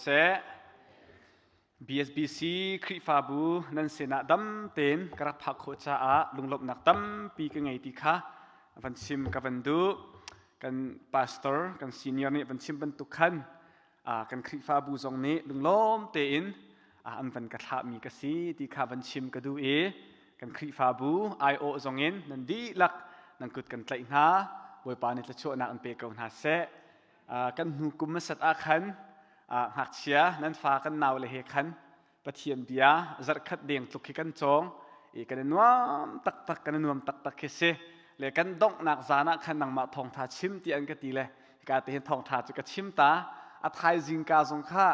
seh. BSBC Khrihfabu nan sinah dam tein ka rak phak khawh caah lunglawmhnak tampi ka ngei ti kha van chim ka van duh. Kan pastor, kan senior nih van chim bantuk khan kan Khrihfabu zong nih lunglawm tein an van ka thlahmi ka si ti kha van chim ka duh i kan Khrihfabu aiawh zong in nan dihlak nan kut kan tlaih hna. Bawipa nih thluachuahnak an pe ko hna seh. Kan hnu kum hmasat ah khan ngakchia nan fa kan nau le he khan Pathian bia zarhkhat deng tluk khi kan cawng i kan i nuam taktak kan i nuam taktak khi si le kan donghnak zan ah khan nangmah thawngtha chim ti an ka ti le hika te hin thawngtha cu ka chim ta. A thaizing ka zong kha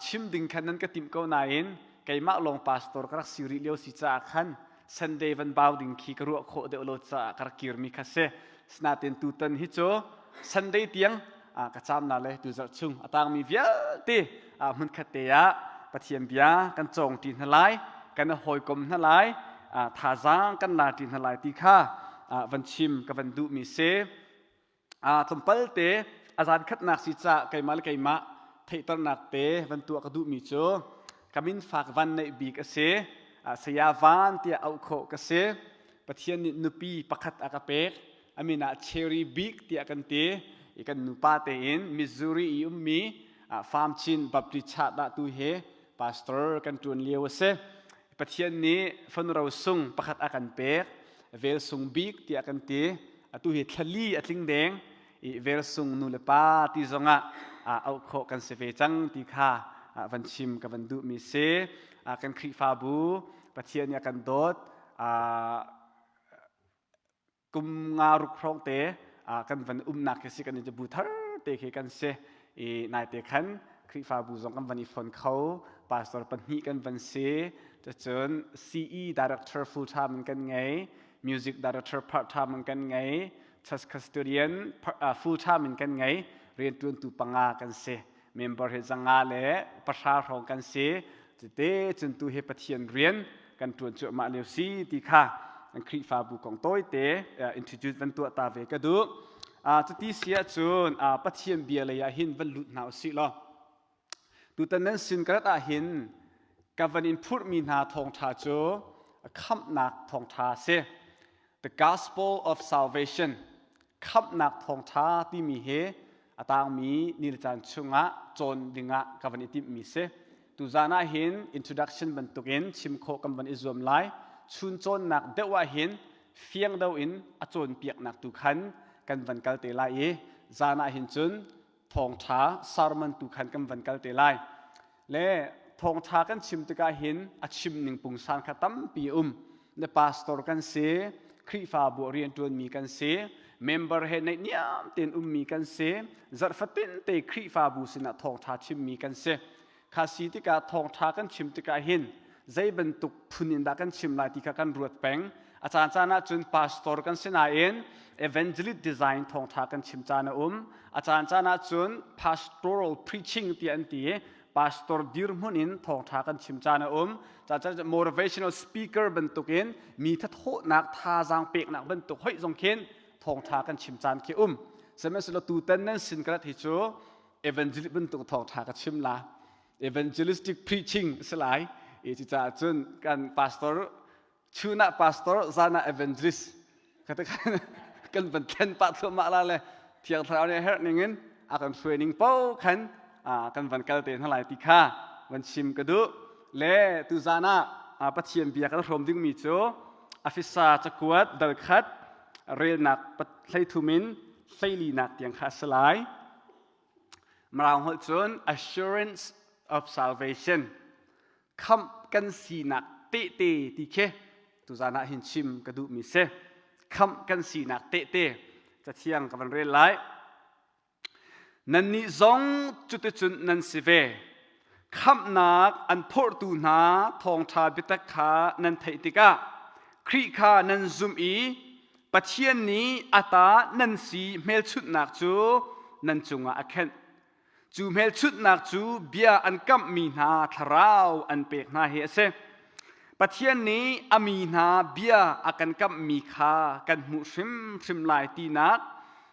chim ding khan nan ka timh ko nain keimah lawng pastor ka rak si rih lio si caah khan Sunday van bau ding khi ka ruah khawh deuh lo caah ka rak kirmi kha si. Sinain tutan hi cu Sunday tiang ka caam na le tu zarh chung a tangmi vialte hmunkhat te ah Pathian bia kan cawng ṭi hna lai, kan i hawikom hna lai, thazaang kan la ṭi hna lai ti kha van chim ka van duhmi si. Tlawmpal te a zan khatnak si caah keimah le keimah theihternak te van tuah ka duhmi cu ka min fak van neih bik a si. Saya Van tiah auh khawh ka si. Pathian nih nupi pakhat a ka pek. A min ah Cherry Bik tiah kan ti. I kan nupa tein Missouri i ummi Farm Chin Baptist Church dah tu hi pastor kan ṭuan lio a si. Pathian nih fanu rosung pakhat a kan pek. Vel sung bik tiah kan ti. Atu hi thlali a tling deng i velsung nu le pa ti zongah auh khawh kan si ve cang ti kha van chim ka van duhmi si. Kan Khrihfabu Pathian nih a kan dawt kum nga ruk hrawng te kan van umnak khi si kan i bu thar te khi kan si i naite khan Khrihfabu zong kan van i fon kho, pastor pahnih kan van si, cun CE director full time in kan ngei, music director part time in kan ngei, church custodian full time in kan ngei, riantuantu panga kan si, member hi zanga le pahra hrawng kan si. Cute cun tu hi Pathian rian kan tuan cuahmah lio si ti kha an Khrihfabu kong tawite introduce van tuah ta ve ka duh. Cuti si ahcun Pathian bia lei ah hin van lut hna usih law tutan nan sin ka rat ah hin ka van in phurhmi hna thawngṭha cu khamhnak thawngṭha a si. The Gospel of Salvation, khamhnak thawngṭha timi hi a tangmi ni le caan chungah cawn dingah ka van i timhmi si. Tuzaan ah hin introduction bantukin chim khawh kan van i zuam lai. Chun cawnnak deuh ah hin fiang deuh in a cawnpiaknak tu khan kan van kal te lai i zaan ah hin cun thawngṭha sermon tu khan kan van kal te lai. Le thawngṭha kan chim tikah hin a chim ning pungsan kha tampi a um. Le pastor kan si, Khrihfabu rianṭuanmi kan si, member he naihniam tein ummi kan si, zarh fatin te Khrihfabu sinah thawngṭha chimmi kan si. Kha si tikah thawngṭha kan chim tikah hin zei bantuk phun in dah kan chim lai ti kha kan ruat peng. A caan caan ah cun pastor kan si nain evangelist design thawngṭha kan chim caan a um. A caan caan ah cun pastoral preaching tiah an ti i pastor dirhmun in thawngṭha kan chim caan a um. Caan motivational speaker bantukin mi thathawhnak thazaang peknak bantuk hoih zong khin thawngṭha kan chim caan khi um. Sihmanhsehlaw tutan nan sin ka rat hi cu evangelist bantuk thawngṭha ka chim la. Evangelistic preaching si lai. I cucaah cun kan pastor chun ah pastor, zan ah evangelist kan van thlen pah thluahmah la le Thiang Thlarau nih a herh ning in a kan hruai ning paoh khan kan van kal te hna lai ti kha van chim ka duh. Le tuzan ah Pathian bia kan hrawm dingmi cu Afisa cakuat dal khat relnak 13 in 14 tiang kha a si lai. Mirang holh cun assurance of salvation, khamh kan sinak tehte ti khi tuzan ah hin chim ka duhmi si. Khamh kan sinak tehte cathiang ka van rel lai. Nannih zong cuticun nan si ve. Khamhnak an phorhtu hna thawngṭha biatak kha nan theih tikah Khrih kha nan zumh i Pathian nih a ta nan si hmelchunhnak cu nan cungah a khenh. Cu hmelchunhnak cu bia an kamhmi hna thlarau an pek hna hi a si. Pathian nih a mi hna bia a kan kamhmi kha kan hmuh hrimhrim lai tinak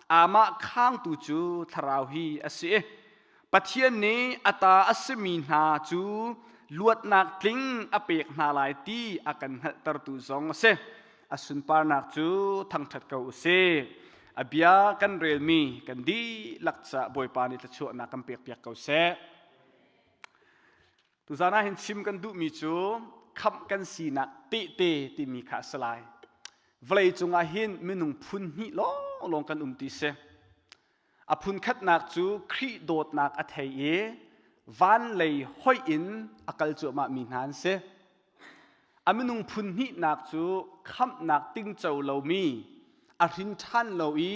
amah khangtu cu thlarau hi a si. Pathian nih a ta a simi hna cu luatnak tling a pek hna lai ti a kan hngalhtertu zong a si. A sunparnak cu thangṭhat ko u sih. A bia kan relmi kan dihlak caah Bawipa nih thluachuahnak kan pekpiak ko seh. Tuzaan ah hin chim kan duhmi cu khamh kan sinak tehte timi kha a si lai. Vawlei cungah hin minung phun hnih lawnglawng kan um ti si. A phun khatnak cu Khrih dawtnak a thei i van lei hoih in a kal cuahmah mi hna an si. A minung phun hnihnak cu khamhnak tingco lomi, a hrin ṭhan lo i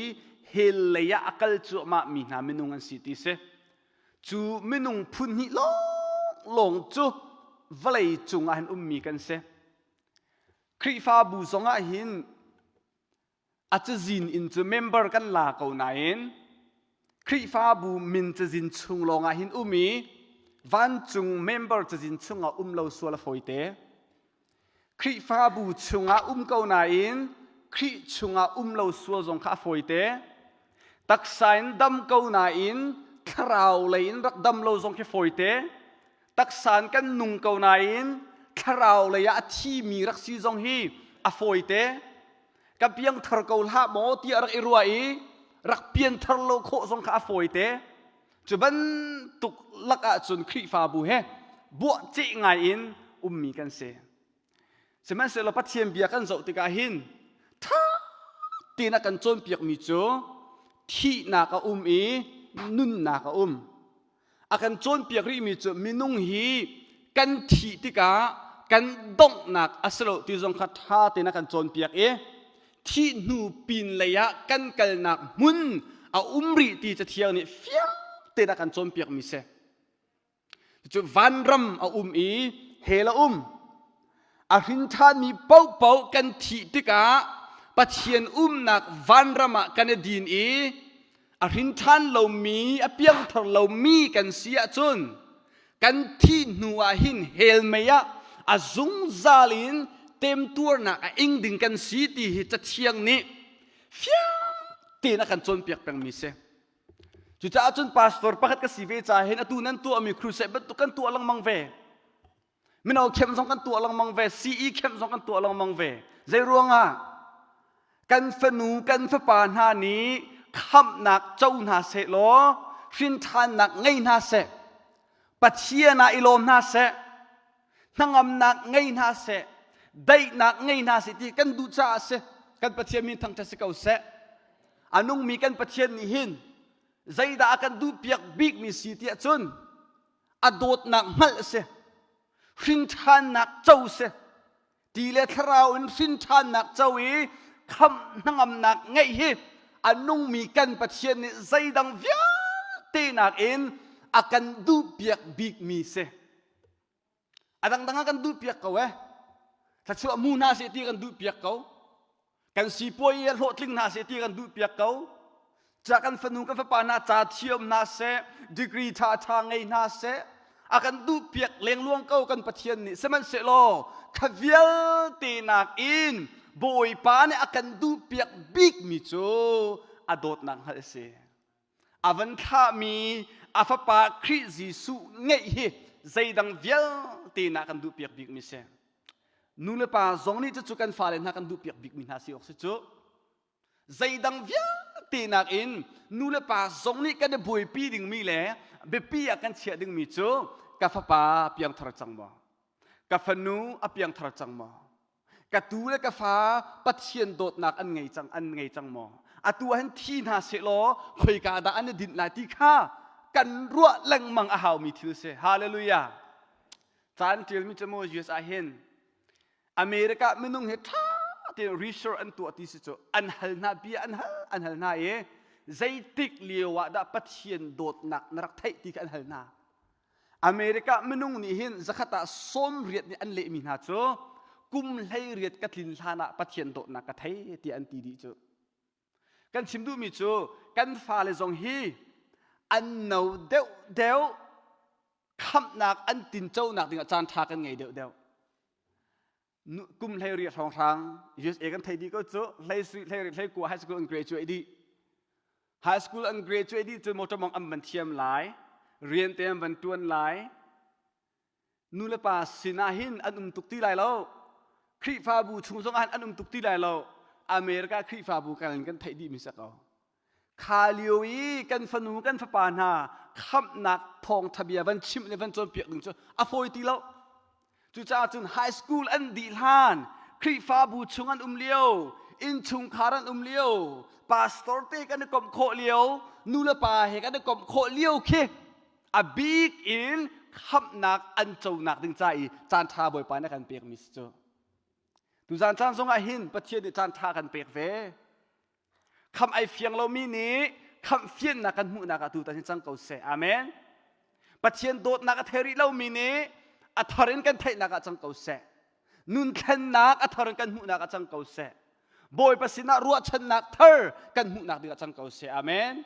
hell lei ah a kal cuahmah mi hna minung an si ti si. Cu minung phun hnih lawnglawng cu vawlei cungah hin ummi kan si. Khrihfabu zongah hin a cazin in cu member kan la ko nain Khrihfabu min cazin chung lawngah hin um i vancung member cazin chungah um lo sual a fawite. Khrihfabu chungah um ko nain Khrih chungah um lo sual zong kha a fawite. Taksa in dam ko nain thlarau lei in rak dam lo zong khi fawite. Taksa in kan nung ko nain thlarau lei ah a thimi rak si zong hi a fawite. Ka piangthar ko hlah maw tiah rak i ruah i rak pianthar lo khawh zong kha a fawite. Cu bantuk lakah cun Khrihfabu he buahceh ngai in ummi kan si. Sihmanhsehlaw Pathian bia kan zoh tikah hin ṭha tein a kan cawnpiakmi cu thihnak a um i nunnak a um. A kan cawnpiak rihmi cu minung hi kan thih tikah kan donghnak a si lo ti zong kha ṭha tein a kan cawnpiak i thih hnu pin lei ah kan kalnak hmun a um rih ti Cathiang nih fiang tein a kan cawnpiakmi si. Cu vanram a um i hell a um. A hrin ṭhanmi paohpaoh kan thih tikah Pathian umnak vanram ah kan i din i a hrin ṭhan lomi, a piangthar lomi kan si ahcun kan thih hnu ah hin hell mei ah a zungzal in temtuarnak a ing ding kan si ti hi Cathiang nih fiang tein a kan cawnpiak pengmi si. Cucaah cun pastor pakhat ka si ve caah hin atu nan tuahmi crusade bantuk kan tuah lengmang ve. Mino camp zong kan tuah lengmang ve, CE camp zong kan tuah lengmang ve. Zei ruangah? Kan fanu, kan fapa hna nih khamhnak co hna seh law hrinṭhannak ngei hna seh. Pathian ah i lawm hna seh. Hnangamnak ngei hna seh. Daihnak ngei hna seh ti kan duh caah a si. Kan Pathian min thangṭhat si ko seh. A nungmi kan Pathian nih hin zeidah a kan duhpiak bikmi si tiah cun a dawtnak hngalh a si hrinṭhannak co si ti le thlarau in hrinṭhannak co i khamh hnangamnak ngeih hi a nungmi kan Pathian nih zeidang vialte nakin a kan duhpiak bikmi si a dangdang a kan duhpiak ko eh thluachuah mu hna seh ti kan duhpiak ko kan sipuai i hlawhtling hna seh ti kan duhpiak ko ca kan fanu kan fapa hna ca thiam hna seh degree ṭha ṭha ngei hna seh a kan duhpiak lengluang ko kan Pathian nih sihmanhsehlaw kha vialte nakin Bawipa nih a kan duhpiak bikmi cu a dawtnak hngalh a si a van thlahmi a fapa Khrih Jesuh ngeih hi zeidang vialte na kan duhpiak bikmi si nu le pa zong nih cucu kan fale hna kan duhpiak bikmi hna si awk si cu zeidang vialte nakin nu le pa zong nih kan i buaipi dingmi le biapi ah kan chiah dingmi cu ka fapa piangthar cang maw ka fanu a piangthar cang maw ka tu le ka fa Pathian dawtnak an ngei cang an ngei cang maw atu ah hin thi hna seh law khoika dah an i dinh lai ti kha kan ruah lengmang a haumi thil si hallelujah Caan ṭialmi cu maw US ah hin America minung hi ṭha tein research an tuah ti si cu an hal hna bia an hal an hal hna i zeitik lio ah dah Pathian dawtnak na rak theih ti kha an hal hna. America minung nih hin zakhat ah 80 nih an lehmi hna cu kum 18 ka tlin hlan ah Pathian dawtnak ka thei tiah an ti dih cu. Kan chim duhmi cu kan fale zong hi an no deuh deuh khamhnak an tinconak dingah caan ṭha kan ngei deuhdeuh. Kum 18 hrawnghrang USA kan thei dih ko cu hlei hlei hlei kua high school an graduate dih. High school an graduate dih cu motor mong an van thiam lai. Rian te an van ṭuan lai. Nu le pa sinah hin an um tuk ti lai lo. Khrihfabu chung zong ah hin an um tuk ti lai lo. America Khrihfabu kan in kan theih dihmi si ko. Kha lio i kan fanu kan fapa hna khamhnak thawngtha bia van chimh le van cawnpiak ding cu a fawi ti lo. Cucaah cun high school an dih hlan, Khrihfabu chung an um lio, innchungkhar an um lio, pastor te kan i komh khawh lio, nu le pa he kan i komh khawh lio khi a bik in khamhnak an conak ding ca i caan ṭha Bawipa nih a kan pekmi si cu. Tuzaan caan zongah hin Pathian nih caan ṭha kan pek ve. Khamh ai fiang lomi nih khamh fiannak kan hmuhnak ah tutan hi cang ko seh. Amen. Pathian dawtnak a thei rih lomi nih a thar in kan theihnak ah cang ko seh. Nun thlennak a thar in kan hmuhnak ah cang ko seh. Bawipa sinah ruahchannak thar kan hmuhnak ding ah cang ko seh. Amen.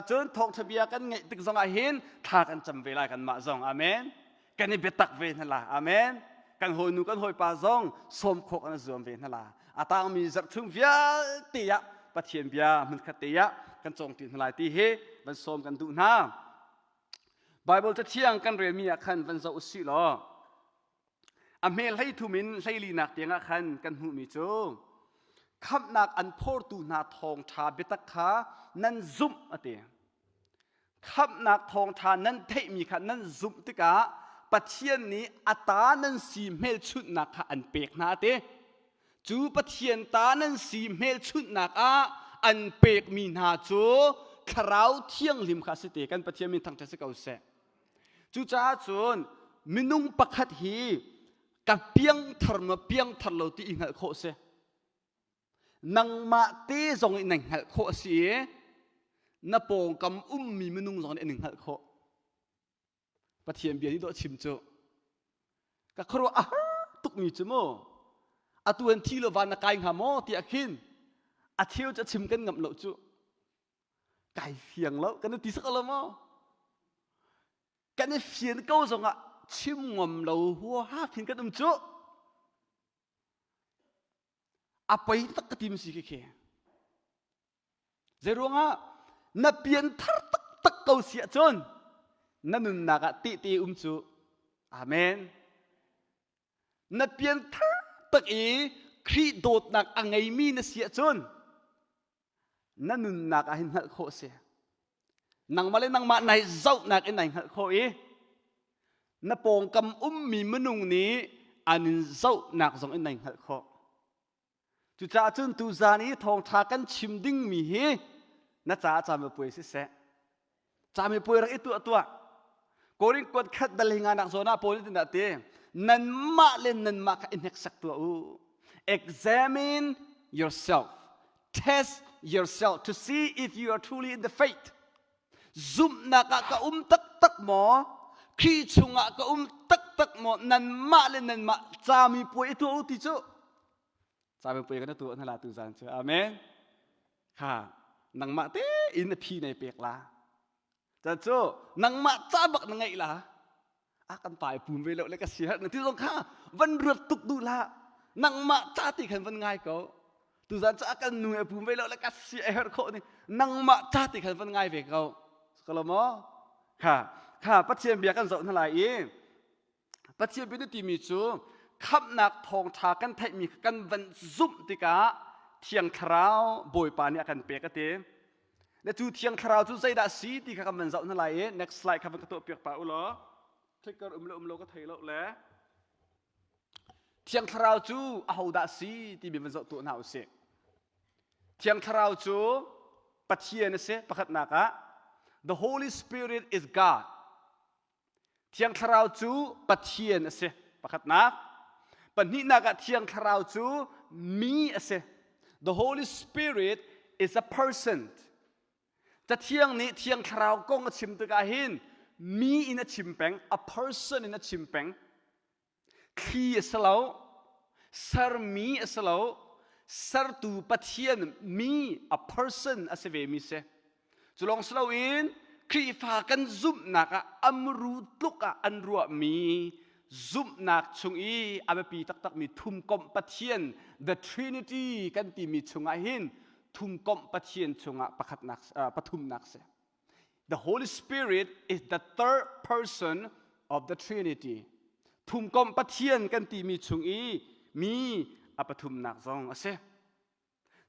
Cun thawngṭha bia kan ngeih tik zongah hin thla kan cam ve lai kanmah zong. Amen. Kan i biatak ve hna la. Amen. Kan hawinu kan hawipa zong sawm khawh kan zuam ve hna la. A tangmi zarh chung vialte ah Pathian bia hmunkhat te ah kan cawng ti hna lai ti hi van sawm kan duh hna. Bible cathiang kan relmi ah khan van zoh usih law a hme hlei thum in hleilinak tiangah khan kan hmuhmi cu khamhnak an phortu hna thawngṭha biatak kha nan zumh a ti. Khamhnak thawngṭha nan theihmi kha nan zumh tikah Pathian nih a ta nan si hmelchunhnak kha an pek hna a ti. Cu Pathian ta nan si hmelchunhnak ah an pekmi hna cu Thlarau Thianghlim kha a si te. Kan Pathian min thangṭhat si ko seh. Cucaah cun minung pakhat hi ka piangthar maw piangthar lo ti i hngalh khawh a si. Nangmah te zong in na hngalh khawh a si i na pawngkam ummi minung zong nih an hngalh khawh. Pathian bia nih dawh chim cu ka khuaruah a har tukmi cu mu atu an thi lo van na kai hnga maw tiah khin a thil cu a chim kan ngamh lo cu kai fiang lo kan ti sak lo maw kan i fian ko zongah chim ngam lo huaha khin kan um cu a poi tak ka tim si khi khi Zeiruangah na pianthar taktak ko si ahcun na nunnak ah tehte um cu Amen. Na pianthar tak i Khrih dawtnak a ngeimi na si ahcun na nunnak ah hin hngalh khawh a si. Nangmah le nangmah nai zohnak in nai hngalh khawh i na pawngkam ummi minung nih an in zohnak zong in nai hngalh khawh. Cucaah cun tuzaan i thawngṭha kan chim dingmi hi na caah camipuai siseh. Camipuai rak i tuah tuah. Korin kuat khat dal hi nganak zawn ah Paul nih ti nanmah le nanmah kha i hneksak tuah u. Examine yourself. Test yourself to see if you are truly in the faith. Zumhnak ah ka um taktak maw? Khrih chungah ka um taktak maw? Nanmah le nanmah camipuai i tuah u ti cu Camipuai kan tuah hna la tu zan cu. Amen. Kha nangmah tein na phi nei pek la. Ca cu nangmah ca bak na ngeih la. A kan pa i pum ve lo le ka si na ti zong kha van ruat tuk duh la. Nangmah ca ti khan van ngai ko. Tuzan cu a kan nu e pum ve lo le ka si a herh khawh ni. Nangmah ca ti khan van ngai ve ko. Ka maw? Kha kha Pathian bia kan zoh hna lai i Pathian bia timi cu khamhnak thawngṭha kan theihmi kan van zumh tikah Thiang Thlarau Bawipa nih a kan pek a ti. Na cu Thiang Thlarau cu zeidah si ti kha kan van zoh hna lai i next slide kha van ka tuah piak pa u law. Clicker um le um lo ka thei lo le. Thiang Thlarau cu ahodah si timi van zoh tuah hna usih. Thiang Thlarau cu Pathian a si pakhatnak ah The Holy Spirit is God. Thiang Thlarau cu Pathian a si. Pakhatnak. Pahnihnak ah Thiang Thlarau cu mi a si. The Holy Spirit is a person. Cathiang nih Thiang Thlarau kong a chim tikah hin mi in a chim peng, a person in a chim peng. Thli a si lo, sermi a si lo, sertu Pathian mi a person a si ve mi si. Cu lawng si loin Khrihfa kan zumhnak ah amru tluk ah an ruahmi zumhnak chung i a biapi taktakmi thumkomh Pathian the Trinity kan timi chungah hin thumkomh Pathian chungah pakhatnak pathumnak si. The Holy Spirit is the third person of the Trinity. Thumkomh Pathian kan timi chung i mi a pathumnak zong a si.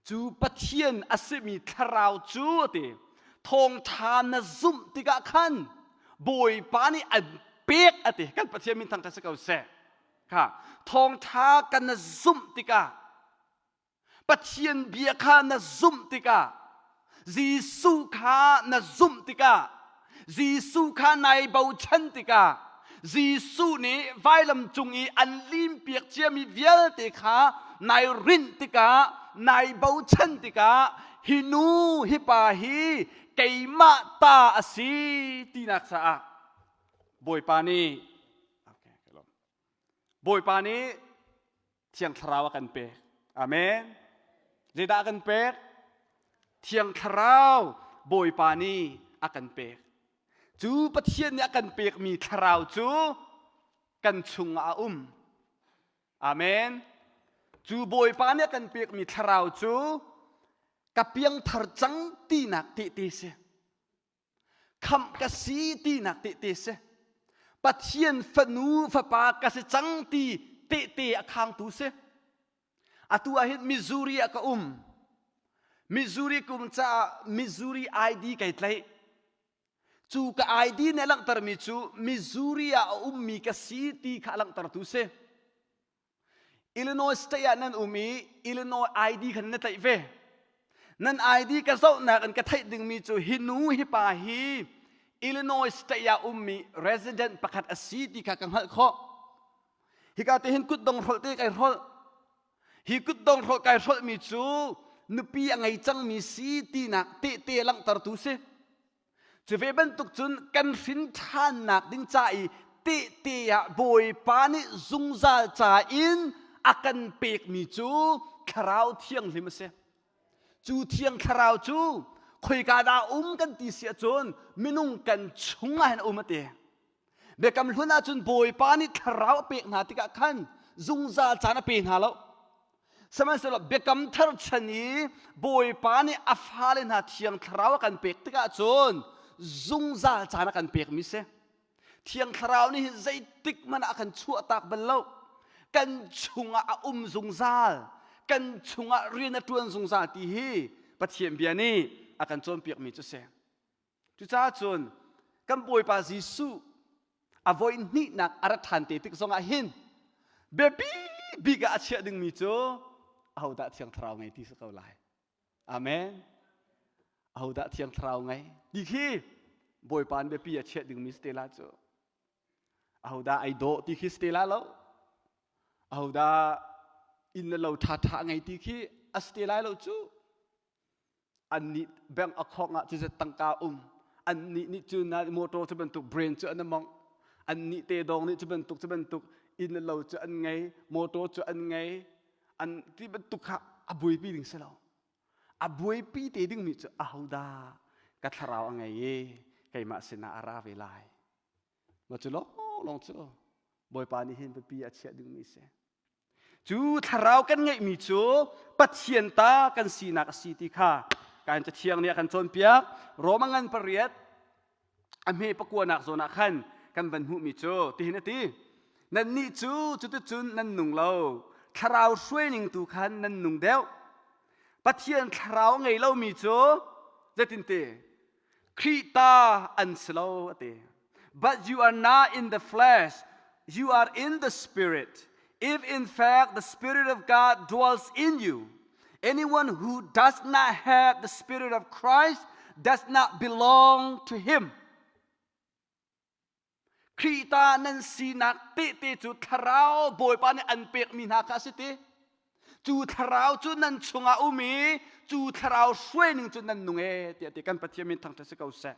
Cu Pathian a simi thlarau cu a ti. Thawngṭha na zumh tikah khan Bawipa nih an pek a ti. Kan Pathian min thangṭhat si ko seh. Kha thawngṭha kan na zumh tikah Pathian bia kha na zumh tikah Jesuh kha na zumh tikah Jesuh kha nai bochan tikah Jesuh nih vailam cung i an limpiak ciami vialte kha nai rinh tikah nai bochan tikah hi nu hi pa hi keimah ta a si tinak caah Bawipa nih Bawipa nih Thiang Thlarau a kan pek. Amen. Zeidah a kan pek? Thiang Thlarau Bawipa nih a kan pek. Cu Pathian nih a kan pekmi Thlarau cu kan chungah a um. Amen. Cu Bawipa nih a kan pekmi Thlarau cu ka piangthar cang tinak tehte si. Khamh ka si tinak tehte si. Pathian fanu fapa ka si cang ti tehte a khangtu si. Atu ah hin Missouri ah ka um. Missouri kum caah Missouri ID kai tlaih. Cu ka ID nih a langhtermi cu Missouri ah a ummi ka si ti kha a langhtertu si. Illinois state ah nan um i Illinois ID khan na tlaih ve. Nan ID ka zohnak in ka theih dingmi cu hi nu hi pa hi Illinois state ah ummi resident pakhat a si ti kha ka hngalh khawh. Hika te hin kutdong hrolh te kai hrolh. Hi kutdong hrolh kai hrolhmi cu nupi a ngei cangmi si tinak tehte langhtertu si. Cu ve bantuk cun kan hrin ṭhannak ding ca i tehte ah Bawipa nih zungzal ca in a kan pekmi cu Thlarau Thianghlim a si. Cu Thiang Thlarau cu khoika dah um kan ti si ahcun minung kan chung ah hin a um a ti. Biakam hlun ahcun Bawipa nih thlarau a pek hna tikah khan zungzal caan a pe hna lo. Sihmanhsehlaw biakam thar chan i Bawipa nih a fale hna thiang thlarau a kan pek tikah cun zungzal caan a kan pekmi si. Thiang thlarau nih hin zeitik hmanh ah a kan chuahtak bal lo. Kan chungah a um zungzal. Kan chungah rian a ṭuan zungzal ti hi Pathian bia nih a kan cawnpiakmi cu si. Cucaah cun kan Bawipa Jesuh a voi hnihnak a rat ṭhan te tik zongah hin biapi bik ah a chiah dingmi cu ahodah Thiang Thlarau ngei ti si ko lai. Amen. Ahodah Thiang Thlarau ngei ti khi Bawipa nih biapi a chiah dingmi si te la cu. Ahodah ai dawh ti khi si te la lo. Ahodah inn le lo ṭhaṭha ngei ti khi a si te lai lo cu. Annih bank account ah cizat tangka um. Annih nih cun motor cu bantuk brain cu an mongh. Annih te dawng nih cu bantuk cu bantuk inn le lo cu an ngei, motor cu an ngei. An ti bantuk kha a buaipi ding si lo. A buaipi te dingmi cu ahodah ka thlarau a ngei i keimah sinah a ra ve lai. Mah cu lawnglawng cu Bawipa nih hin biapi a chiah dingmi si. Cu thlarau kan ngeihmi cu Pathian ta kan sinak a si ti kha kan Cathiang nih a kan cawnpiak. Roma ngan pariat a hme pakuanak zawn ah khan kan van hmuhmi cu tihin a ti. Nannih cu cuticun nan nung lo. Thlarau hruaining tu khan nan nung deuh. Pathian thlarau ngei lomi cu zeitinti Khrih ta an si lo a ti. But you are not in the flesh, you are in the spirit. If in fact the spirit of God dwells in you, anyone who does not have the spirit of Christ does not belong to him. Khrih ta nan sinak tehte cu thlarau Bawipa nih an pekmi hna kha a si ti. Cu thlarau cu nan chungah um i cu thlarau hruaining cu nan nung e tiah ti kan Pathian min thangṭhat si ko seh.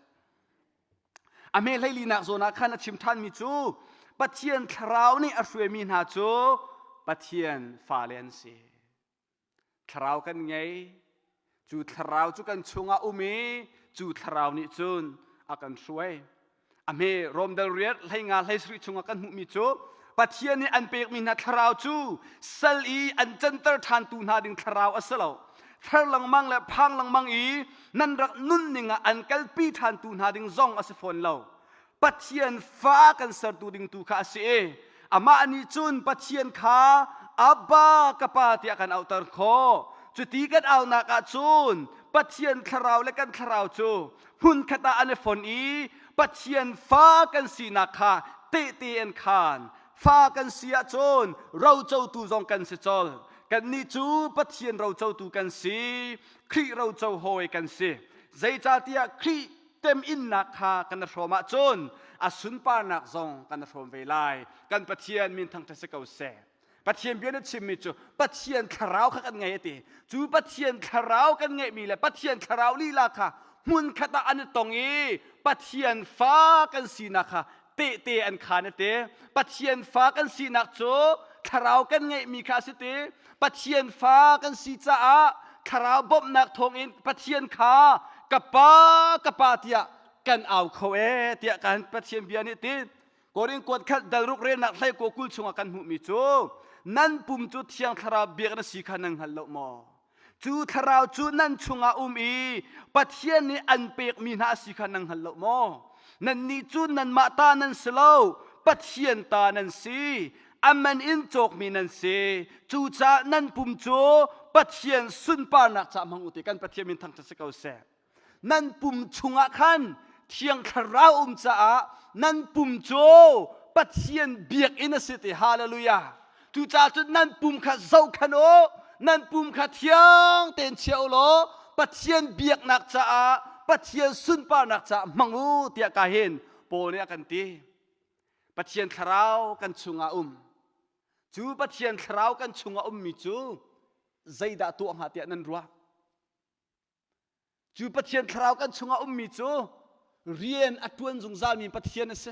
A hme hleilinak zawn ah khan a chim ṭhanmi cu Pathian thlarau nih a hruaimi hna cu Pathian fale an si. Thlarau kan ngei. Cu thlarau cu kan chungah um i cu thlarau nih cun a kan hruai. A hme Rom dal riat hlei nga hlei sarih chungah kan hmuhmi cu Pathian nih an pekmi hna thlarau cu sal i an canter ṭhantu hna ding thlarau a si lo. Ther lengmang le phang lengmang i nan rak nunning ah an kalpi ṭhantu hna ding zong a si fawn lo. Pathian fa kan sertu ding tu kha a si i amah nih cun Pathian kha Abba ka pa tiah kan auhter khawh. Cuti kan aunak ah cun Pathian thlarau le kan thlarau cu hmunkhat ah an i fon i Pathian fa kan sinak kha tehte an khaan. Fa kan si ahcun rocotu zong kan si colh. Kannih cu Pathian rocotu kan si, Khrih roco hawi kan si. Zeicahtiah Khrih teminnak kha kan i hrawm ahcun a sunparnak zong kan i hrawm ve lai. Kan Pathian min thangṭhat si ko seh. Pathian bia na chimmi cu Pathian thlarau kha kan ngei a ti. Cu Pathian thlarau kan ngeihmi le Pathian thlarau lila kha hmunkhat ah an i tong i Pathian fa kan sinak kha tehte an khaan a ti. Pathian fa kan sinak cu thlarau kan ngeihmi kha a si ti. Pathian fa kan si caah thlarau bawmhnak thawngin Pathian kha ka pa ka pa tiah kan au kho ee tiah kan Pathian bia nih ti. Korin kuat khat dalruk relnak hlei ko kul chungah kan hmuhmi cu nan pum cu thiang thlarau biak na si kha nan hngal lo maw? Cu thlarau cu nan chungah um i Pathian nih an pekmi hna a si kha nan hngal lo maw? Nannih cu nanmah ta nan si lo, Pathian ta nan si. A man in cawkmi nan si. Cucaah nan pum cu Pathian sunparnak caah hmang u ti kan Pathian min thangṭhat si ko seh. Nan pum chungah khan Thiang Thlarau um caah nan pum cu Pathian biakinn a si ti hallelujah. Cucaah cun nan pum kha zohkhan u, nan pum kha thiang tein chia u law Pathian biaknak caah Pathian sunparnak caah hmang u tiah ka hin Paul nih a kan ti. Pathian Thlarau kan chungah um. Cu Pathian Thlarau kan chungah ummi cu zeidah tuah hnga tiah nan ruah? Cu Pathian thlarau kan chungah ummi cu rian a ṭuan zungzalmi Pathian a si.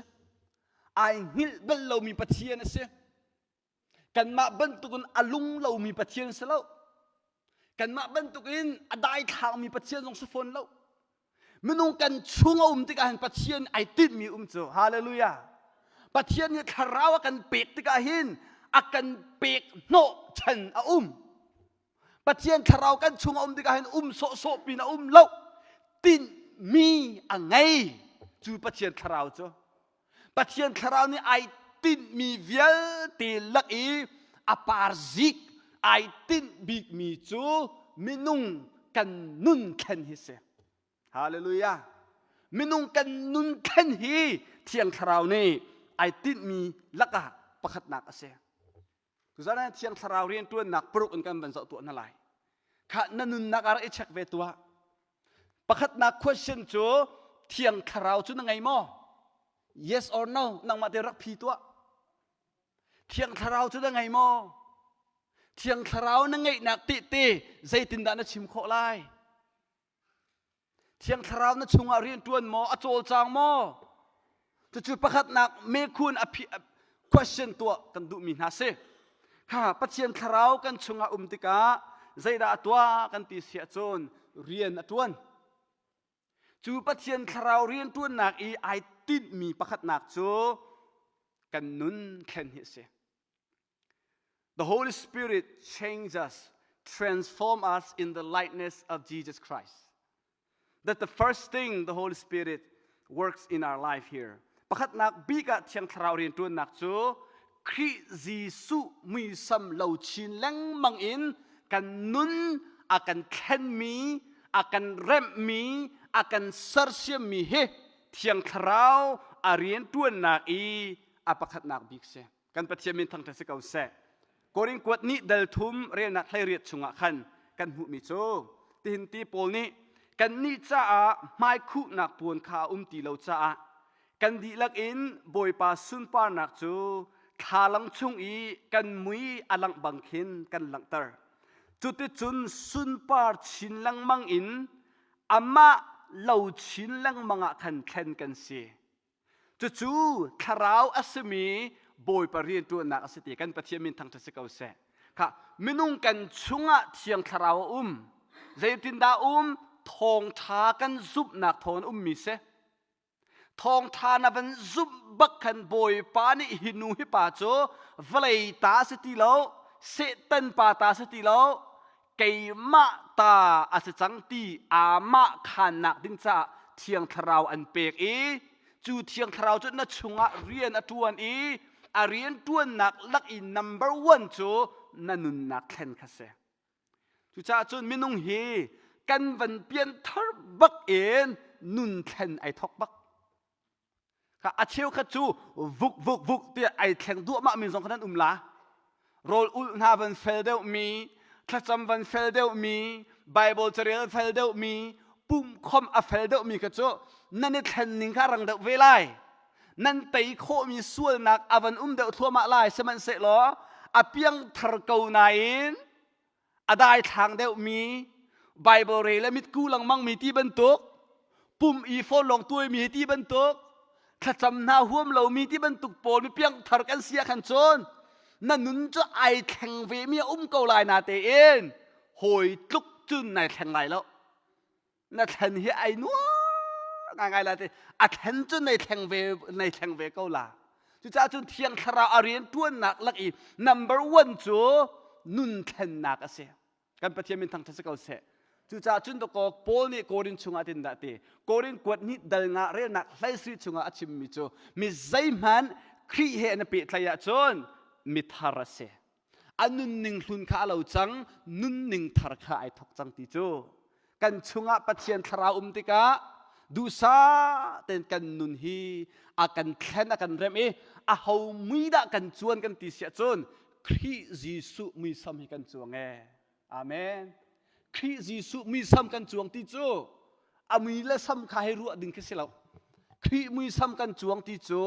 Ai hngilh bal lomi Pathian a si. Kanmah bantukin a lung lomi Pathian si lo. Kanmah bantukin a daithlangmi Pathian zong si fawn lo. Minung kan chung a um tikah hin Pathian ai tinhmi um cu. Hallelujah. Pathian nih thlarau a kan pek tikah hin a kan pek hnawh chan a um. Pathian thlarau kan chung a um tikah hin um sawhsawh pin a um lo. Tinhmi a ngei cu Pathian thlarau cu. Pathian thlarau nih ai tinhmi vialte lak i a parzik ai tinh bikmi cu minung kan nun thlen hi si. Hallelujah. Minung kan nun thlen hi Thiang Thlarau nih ai tinhmi lakah pakhatnak a si. Tuzaan ah Thiang Thlarau rianṭuannak paruk in kan van zoh tuah hna lai. Khah na nunnak ah rak i check ve tuah. Pakhatnak question cu Thiang Thlarau cu na ngei maw? Yes or no? Nangmah te rak phi tuah. Thiang Thlarau cu na ngei maw? Thiang Thlarau na ngeihnak tehte zeitindah na chim khawh lai? Thiang Thlarau na chungah rian ṭuan maw? A cawlcang maw? Cucu pakhatnak mekhun a phi question tuah kan duhmi hna si. Kha Pathian Thlarau kan chungah um tikah zeidah a tuah kan ti si ahcun rian a ṭuan. Cu Pathian Thlarau rian ṭuannak i ai tinhmi pakhatnak cu kan nun thlen hi a si. The Holy Spirit changes us, transform us in the likeness of Jesus Christ. That the first thing the Holy Spirit works in our life here. Pakhatnak bik ah Thiang Thlarau rianṭuannak cu Khrih Jesuh muisam lo chin lengmang in kan nun a kan thlenmi, a kan remhmi, a kan sersiammi hi Thiang Thlarau a rianṭuannak i a pakhatnak bik si. Kan Pathian min thangṭhat si ko seh. Korin kuat nih dal thum relnak 18 chungah khan kan hmuhmi cu tihin ti Paul nih kannih caah hmaikhuhnak puan kha a um ti lo caah kan dihlak in Bawipa sunparnak cu thlalang chung i kan mui a langh bang khin kan langhter. Cuticun sunpar chin lengmang in amah lo chin lengmang ah khan thlen kan si. Cucu thlarau a simi Bawipa rianṭuannak a si ti kan Pathian min thangṭhat si ko seh. Kha minung kan chungah Thiang Thlarau a um. Zeitindah um? Thawngṭha kan zumhnak thawng in ummi si. Thawngṭha na van zumh bak khan Bawipa nih hi nu hi pa cu vawlei ta si ti lo, Satan pa ta si ti lo, Keimah ta a si cang ti aamah khannak ding caah Thiang Thlarau an pek i cu Thiang Thlarau cu na chungah rian a ṭuan i a rian ṭuannak lak i number one cu na nunnak thlen kha si. Cucaah cun minung hi kan van pianthar bak in nun thlen ai thawk bak. Kha a cheukhat cu vuk vuk vuk tiah ai thleng duahmah mi zong kha nan um la. Rawl ulh hna van fel deuh mi, thlacam van fel deuh mi, Bible carel fel deuh mi, pumkhom a fel deuh mi kha cu nan i thlen ning kha rang deuh ve lai. Nan tei khawhmi sualnak a van um deuh thluahmah lai sihmanhsehlaw a piangthar ko nain a daithlang deuhmi Bible rel le mitku lengmangmi ti bantuk pum i phone lawng tuaimi ti bantuk thlacam hna huam lomi ti bantuk pawl mi piangthar kan si ah khan cun na nun cu ai thleng ve mi a um ko lai na tein hawi tluk cun nai thleng lai lo na thlen hi ai nuar ngaingai la te a thlen cu nei thleng ve nei thleng ve ko la cucaah cun thiang thlarau a rian ṭuannak lak i number one cu nun thlennak a si kan pathian min thangṭhat si ko seh cucaah cun dakaw Paul nih Korin chungah tin dah ti Korin kuat hnih dal nga relnak hleisri chungah a chimmi cu mi zeihmanh Khrih he an i pehtlaih ahcun mithar a si a nunning hlun kha a lo cang nunning thar kha ai thok cang ti cu kan chungah Pathian thlarau um tikah duhsah tein kan nun hi a kan thlen a kan remh i a ho mui dah kan cuan kan ti siah cun Khrih Jesuh muisam hi kan cuang e amen Khrih Jesuh muisam kan cuang ti cu a mui le sam kha hei ruah ding khi si lo Khrih muisam kan cuang ti cu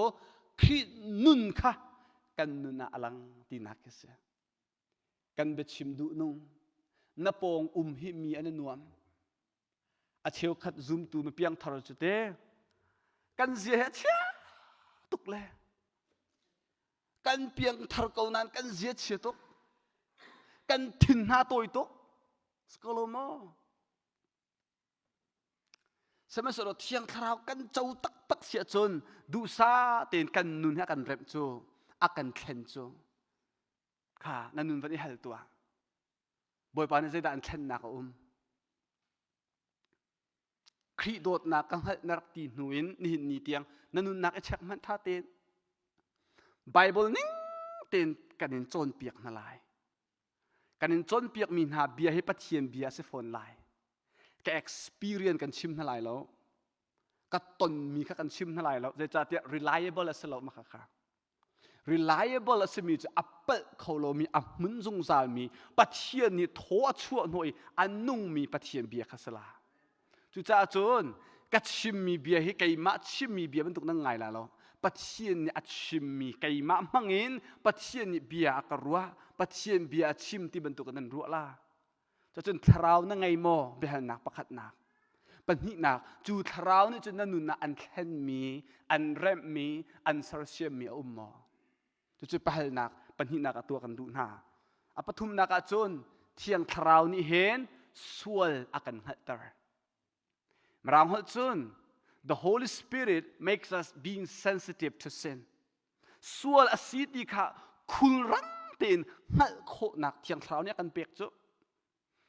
Khrih nun kha kan nun ah a lang tinak khi si kan biachim duh nung na pawng um hi mi an i nuam a cheukhat zumtu mi piangthar cu te kan zia he chia tuk le kan piangthar ko nain kan zia chia tuk kan thin hna tawi tuk skolo maw Sihmanhsehlaw Thiang Thlarau kan co taktak si ahcun duhsah tein kan nun hi a kan remh cu, a kan thlen cu. Kha na nun van i hal tuah. Bawipa nih zeidah an thlennak a um? Khrih dawtnak ka hngalh na rak ti hnu in nihin ni tiang na nunnak i check hmanh tha tein. Bible ning tein kan in cawnpiak hna lai. Kan in cawnpiakmi hna bia hi Pathian bia a si fawn lai. Ka experience kan chim hna lai lo. Ka tonmi kha kan chim hna lai lo. Zeicahtiah reliable a si lo mah kha. Reliable a simi cu a palh kho lomi, a hmun zungzalmi, Pathian nih thaw a chuah hnawh i a nungmi Pathian bia kha si la. Cucaah cun ka chimmi bia hi keimah chimmi bia bantuk nan ngai la lo. Pathian nih a chimmi keimah hmangin Pathian nih bia a ka ruah, Pathian bia a chim ti bantuk nan ruah la. Cucun thlarau na ngei maw? Biahalnak pakhatnak. Pahnihnak, cu thlarau nih cun na nun ah an thlenmi, an remhmi, an sersiammi a um maw? Cucu pahalnak pahnihnak ah tuah kan duh hna. A pathumnak ah cun Thiang Thlarau nih hin sual a kan hngalhter. Mirang holh cun the Holy Spirit makes us being sensitive to sin. Sual a si ti kha khulrang tein hngalh khawhnak Thiang Thlarau nih a kan pek cu.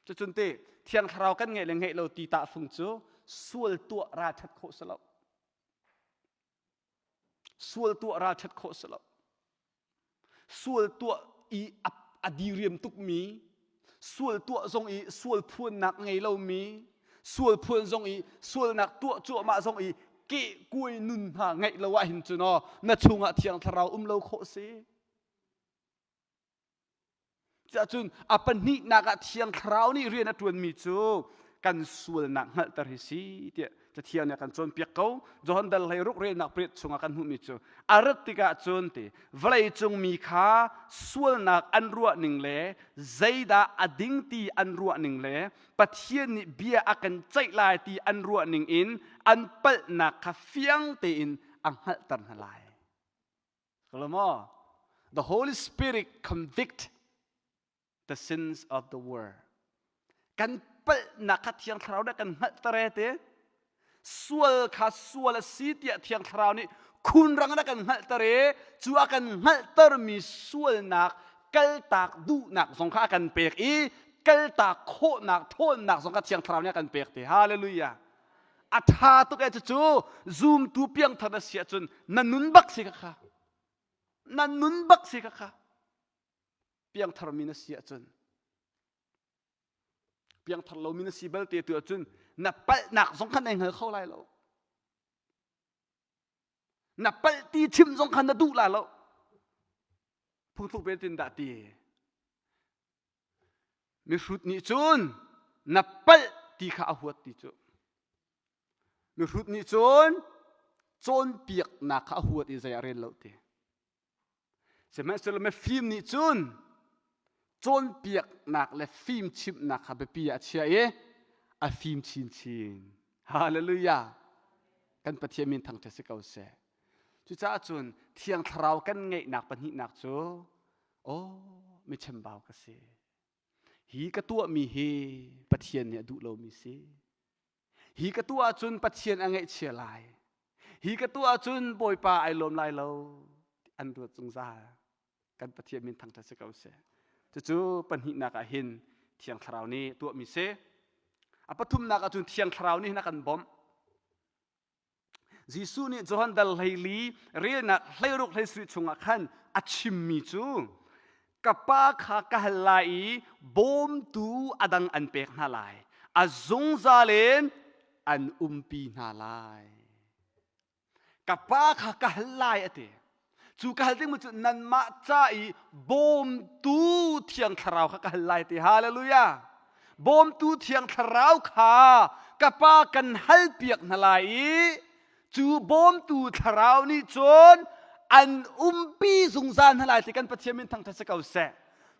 Cucun te Thiang Thlarau kan ngeih le ngeih lo ti tahfung cu sual tuah ralṭhat khawh si lo. Sual tuah ralṭhat khawh si lo. Sual tuah i a diriam tukmi, sual tuah zong i sual phuannak ngei lomi, sual phuan zong i sualnak tuah cuahmah zong i kehkuai nun hna ngeih lo ahhin cun aw na chungah Thiang Thlarau um lo khawh si. Cun a pahnihnak ah Thiang Thlarau nih rian a ṭuanmi cu kan sualnak hngalhter hi si tiah Cathiang nih a kan cawnpiak ko. Johan dal 16 relnak pariat chungah kan hmuhmi cu a rat tikah cun ti vawleicung mi kha sualnak an ruah ning le zeidah a ding ti an ruah ning le Pathian nih bia a kan ceih lai ti an ruah ning in an palhnak kha fiang tein a hngalhter hna lai. Maw? The Holy Spirit convict the sins of the world. Kan palhnak kha Thiang Thlarau nih kan hngalhter e te. Sual kha sual a si tiah Thiang Thlarau nih khunrang in a kan hngalhter e cu a kan hngalhtermi sualnak kaltak duhnak zong kha a kan pek i kaltak khawhnak ṭhawnnak zong kha Thiang Thlarau nih a kan pek te. Hallelujah. A ṭha tuk e cucu zumtu piangthar na si ahcun na nun bak si kha kha. Na nun bak si kha kha. Piangthar mi na si ahcun piangthar lomi na si belte tu ahcun na palhnak zong kha na hngal kho lai lo. Na palh ti chim zong kha na duh la lo. Phungthluk bel tin dah ti. Mihrut nih cun na palh ti kha a huat ti cu. Mihrut nih cun cawnpiaknak kha a huat i zei a rel lo ti. Sihmanhsehlaw mifim nih cun cawnpiaknak le fimchimhnak kha biapi ah a chiah i a fim chinchin. Hallelujah! Kan Pathian min thangṭhat si ko seh. Cucaah cun Thiang Thlarau kan ngeihnak pahnihnak cu aw mi chambau ka si. Hi ka tuahmi hi Pathian nih a duh lomi si. Hi ka tuah ahcun Pathian a ngaihchia lai. Hi ka tuah ahcun Bawipa ai lawm lai lo. An ruat zungzal. Kan Pathian min thangṭhat si ko seh. Cucu pahnihnak ah hin Thiang Thlarau nih tuahmi si. A pathumnak ahcun Thiang Thlarau nih hin a kan bawmh. Jesuh nih Johan dal 14 relnak 16 17 chungah khan a chimmi cu ka pa kha ka hal lai i bawmtu a dang an pek hna lai a zungzal in an umpi hna lai ka pa kha ka hal lai a ti Cu ka hal dingmi cu nanmah ca i bawmtu Thiang Thlarau kha ka hal lai ti. Hallelujah! Bawmtu Thiang Thlarau kha ka Pa kan halpiak hna lai i cu bawmtu Thlarau nih cun an umpi zungzal hna lai ti kan Pathian min thangṭhat si ko seh.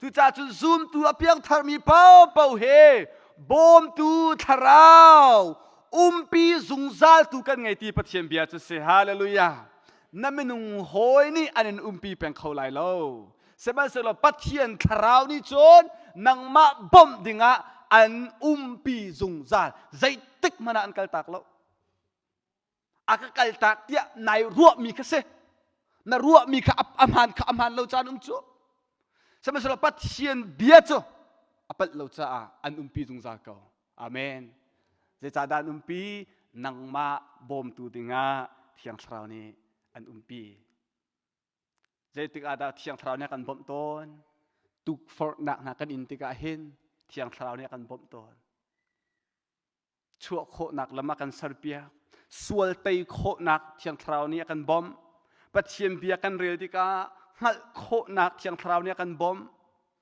Cucaah cun zumtu a piangtharmi paohpaoh he bawmtu Thlarau umpi zungzaltu kan ngei ti Pathian bia cu si. Hallelujah! Na minung hawi nih an in umpi peng kho lai lo. Sihmanhsehlaw Pathian Thlarau nih cun nangmah bawmh dingah an umpi zungzal. Zeitik hmanh ah an kaltak lo. A ka kaltak tiah nai ruahmi kha si. Na ruahmi kha a hmaan kha a hmaan lo caan um cu. Sihmanhsehlaw Pathian bia cu a palh lo caah an umpi zungzal ko. Amen. Zeicahdah an umpi? Nangmah bawmtu dingah Thiang Thlarau nih an umpi. Zeitik ah dah Thiang Thlarau nih a kan bawmh tawn? Tukforhnak hna kan in tikah hin Thiang Thlarau nih a kan bawmh tawn. Chuah khawhnak lam a kan serpiak. Sual tei khawhnak Thiang Thlarau nih a kan bawmh. Pathian bia kan rel tikah hngalh khawhnak Thiang Thlarau nih a kan bawmh.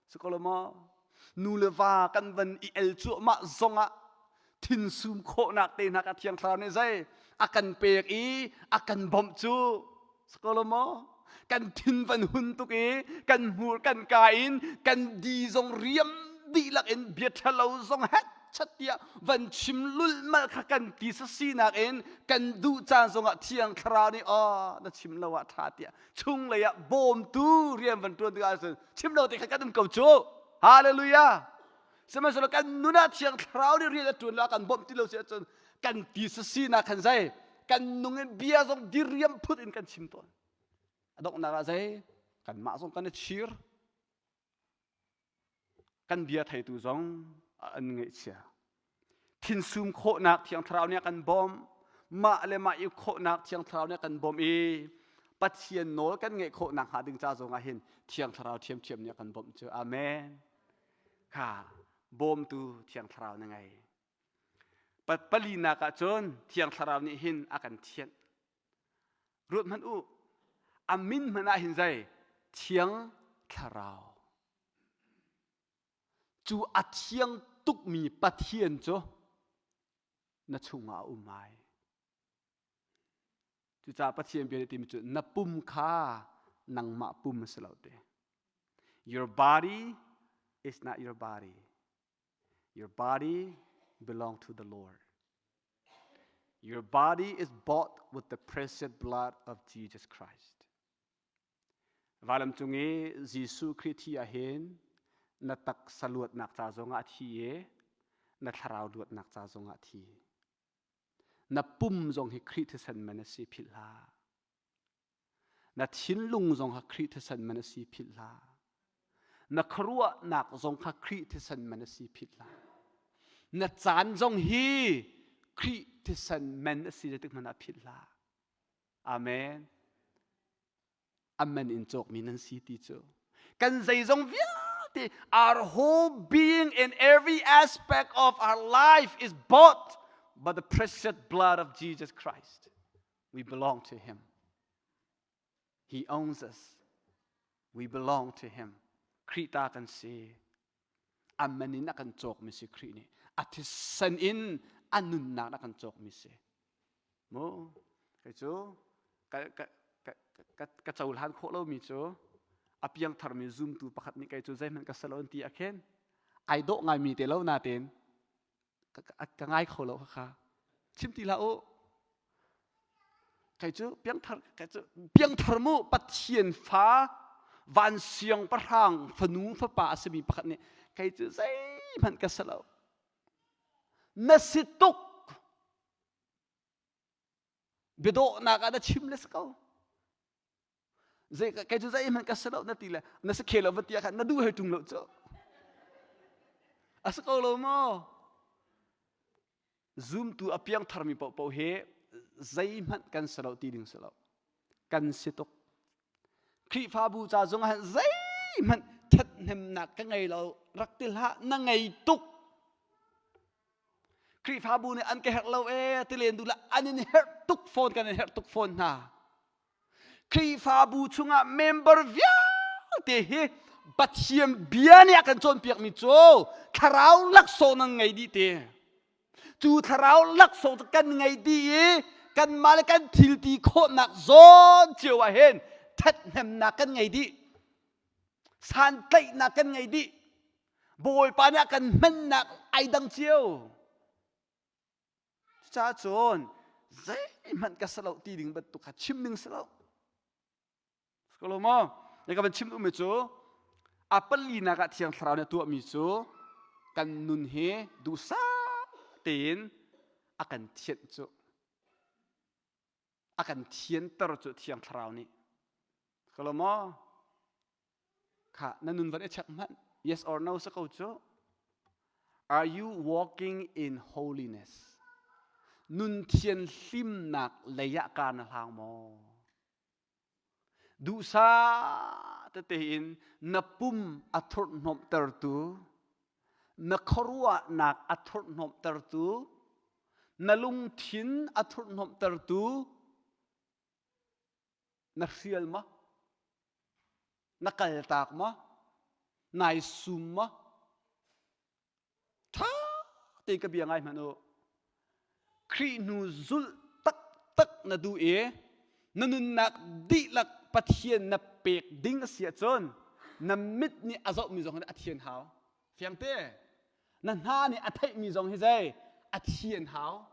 Si ko lo maw? Nu le va kan van i el cuahmah zongah thinsum khawhnak te hna ka Thiang Thlarau nih zei a kan pek i a kan bawmh cu. Si ko lo maw? Kan thin van hun tuk i kan hmur kan ka in kan di zong riam dihlak in bia ṭhalo zong het chat tiah van chim lulhmalh kha kan ti sinak in kan duh caan zongah Thiang Thlarau nih aw na chim lo ah ṭha tiah chunglei ah bawmtu rian van ṭuan tikah cun chim lo te kha kan um ko cu hallelujah sihmanhsehlaw kan nun ah thiang thlarau nih rian a ṭuan lo a kan bawmh ti lo si ahcun kan ti sinak khan zei kan nung in bia zong diriam phut in kan chim tawn a donghnak ah zei kanmah zong kan i chir Kan bia theitu zong an ngaihchia. Thinsum khawhnak Thiang Thlarau nih a kan bawmh. Mah le mah i khawhnak Thiang Thlarau nih a kan bawmh i Pathian nawl kan ngeih khawhnak hnga ding ca zong ah hin Thiang Thlarau ṭhiamṭhiam nih a kan bawmh cu. Amen. Kha bawmtu Thiang Thlarau na ngei. Palinak ah cun Thiang Thlarau nih hin a kan thianh. Ruat hmanh u, a min hmanh ah hin zei Thiang Thlarau. Cu a thiang tukmi Pathian cu na chungah a um ai. Cucaah Pathian bia nih timi cu na pum kha nangmah pum a si lo te. Your body is not your body. Your body belong to the Lord. Your body is bought with the precious blood of Jesus Christ. Vailam cung i Jesuh Khrih thi ah hin na taksa luatnak ca zongah a thi i na thlarau luatnak ca zongah a thi. Na pum zong hi Khrih thisen man a si philh hlah. Na thinlung zong kha Khrih thisen man a si philh hlah. Na khuaruahnak zong kha Khrih thisen man a si phit hlah. Na caan zong hi Khrih thisen man a si zeitik hmanh ah philh hlah. Amen. A man in cawkmi nan si ti cu. Kan zeizong vialte, our whole being in every aspect of our life is bought by the precious blood of Jesus Christ. We belong to him. He owns us. We belong to him. Khrih ta kan si. A man in a kan cawkmi si Khrih nih. A thisen in a nunnak a kan cawkmi si. Mu kei cu ka ka ka ka ka cohlan khawh lomi cu a piangtharmi zumtu pakhat nih kei cu zeihmanh ka salo an ti ah khin ai dawh ngaimi te lo nain ka ngai kho lo kha chim ti hlah u. Kei cu piangthar, kei cu piangthar mu. Pathian fa, van siangpahrang fanu fapa a simi pakhat nih kei cu zeihmanh ka si lo. Na si tuk. Biadawhnak ah na chim le si ko. Zei kei cu zeihmanh ka si lo na ti le na si khe lo va ti ah khan na duh hei ṭung lo cu. A si ko lo maw? Zumtu a piangtharmi paohpaoh hi zeihmanh kan si lo ti ding si lo. Kan si tuk. Khrihfabu ca zong ah zeihmanh ṭhathnemnak ka ngei lo rak ti hlah, na ngei tuk. Khrihfabu nih an ka herh lo ee ti len duh lah, an in herh tuk fawn, kan in herh tuk fawn hna. Khrihfabu chungah member vialte hi Pathian bia nih a kan cawnpiakmi cu thlarau laksawng nan ngei dih ti. Cu thlarau laksawng cu kan ngei dih i kanmah le kan thil ti khawhnak zawn cio ah hin ṭhathnemnak kan ngei dih. Santlaihnak kan ngei dih. Bawipa nih a kan hmannak ai dang cio. Cucaah cun zeihmanh ka si lo ti ding bantuk kha chim ding si lo. Ko lo maw? Na ka van chim duhmi cu a palinak ah Thiang Thlarau nih a tuahmi cu kan nun hi duhsah tein a kan thianh cu. A kan thianter cu Thiang Thlarau nih. Ko lo maw? Kha na nun van i check hmanh. Yes or no sa ko cu. Are you walking in holiness? Nun thian hlimnak lei ah ka na hlang maw? Duhsah tete in na pum a thurhhnawmhtertu, na khuaruahnak a thurhhnawmhtertu, na lungthin a thurhhnawmhtertu na hrial maw? Na kaltak maw? Nai sum maw? Ṭha tein ka bia ngai hmanh u. Khrih hnu zulh taktak na duh i na nunnak dihlak Pathian na pek ding a si ahcun na mit nih a zohmi zong hi a thian hau. Fiangte. Na hna nih a theihmi zong hi zei a thian hau.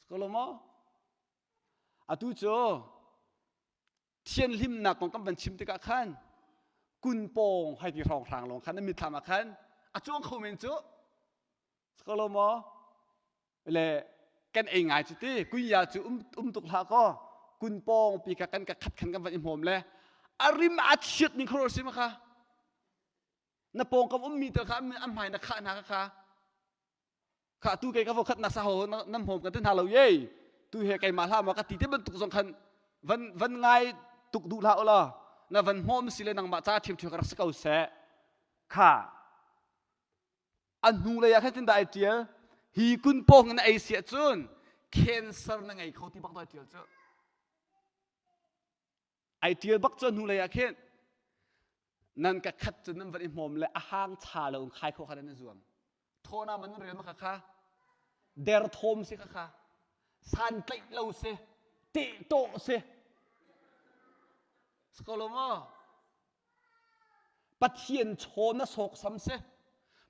Ko lo maw? Atu cu thianhlimnak kong kan van chim tikah khan kun pawng hei ti hrawnghrang lawng khan na mitthlam ah khan a cuang kho men cu. Ko lo maw? Le kan ei ngai cu ti kunya cu um, um tuk hlah kaw kun pawng pi kha kan ka khat khan kan van i hmawm le a rim a chiat ning khoro si ma kha na pawngkam ummi tel kha an hmai na khah hna kha kha Kha tu kei ka vo khat na sa ho nan hmawm kan ti hna lo ye. Tu he keimah hlah ma ka ti te bantuk zong khan van van ngai tuk duh hlah ulaw na van hmawm si le nangmah ca ṭhiamṭhiam ka rak si ko seh. Kha a hnu lei ah khan tin dah ai ṭial hi kun pawng in ei si ahcun cancer na ngei kho ti bak ai ṭial cu. Ai ṭial bak cu hnu lei ah khin nan ka khat cu nan van i hmawm le a hang cha lo in khai khawh kha nan i zuam. Thawna man nan rel ma kha kha derthawm si kha kha santlaih lo si tehtawh si si ko lo maw? Pathian chaw na sawksam si,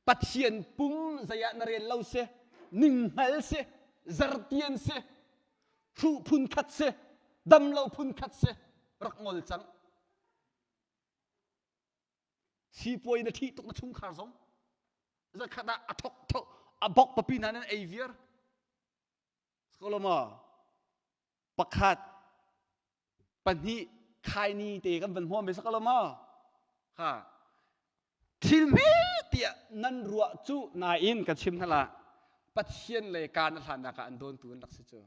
Pathian pum zei ah na rel lo si, ninghngal si, zartian si, hruh phun khat si, damlo phun khat si, rak ngol cang. Sipuai na ṭhih tuk na chungkhar zong zakhat ah a thok thok a bok papi hna nan ei viar. Ko maw? Pakhat, pahnih, khaini te kan van hmuam ve sak lo maw? Ha. Thil hme tiah nan ruah cu nain ka chim hna la Pathian le ka na hlannak ah an dawntu an rak si cu.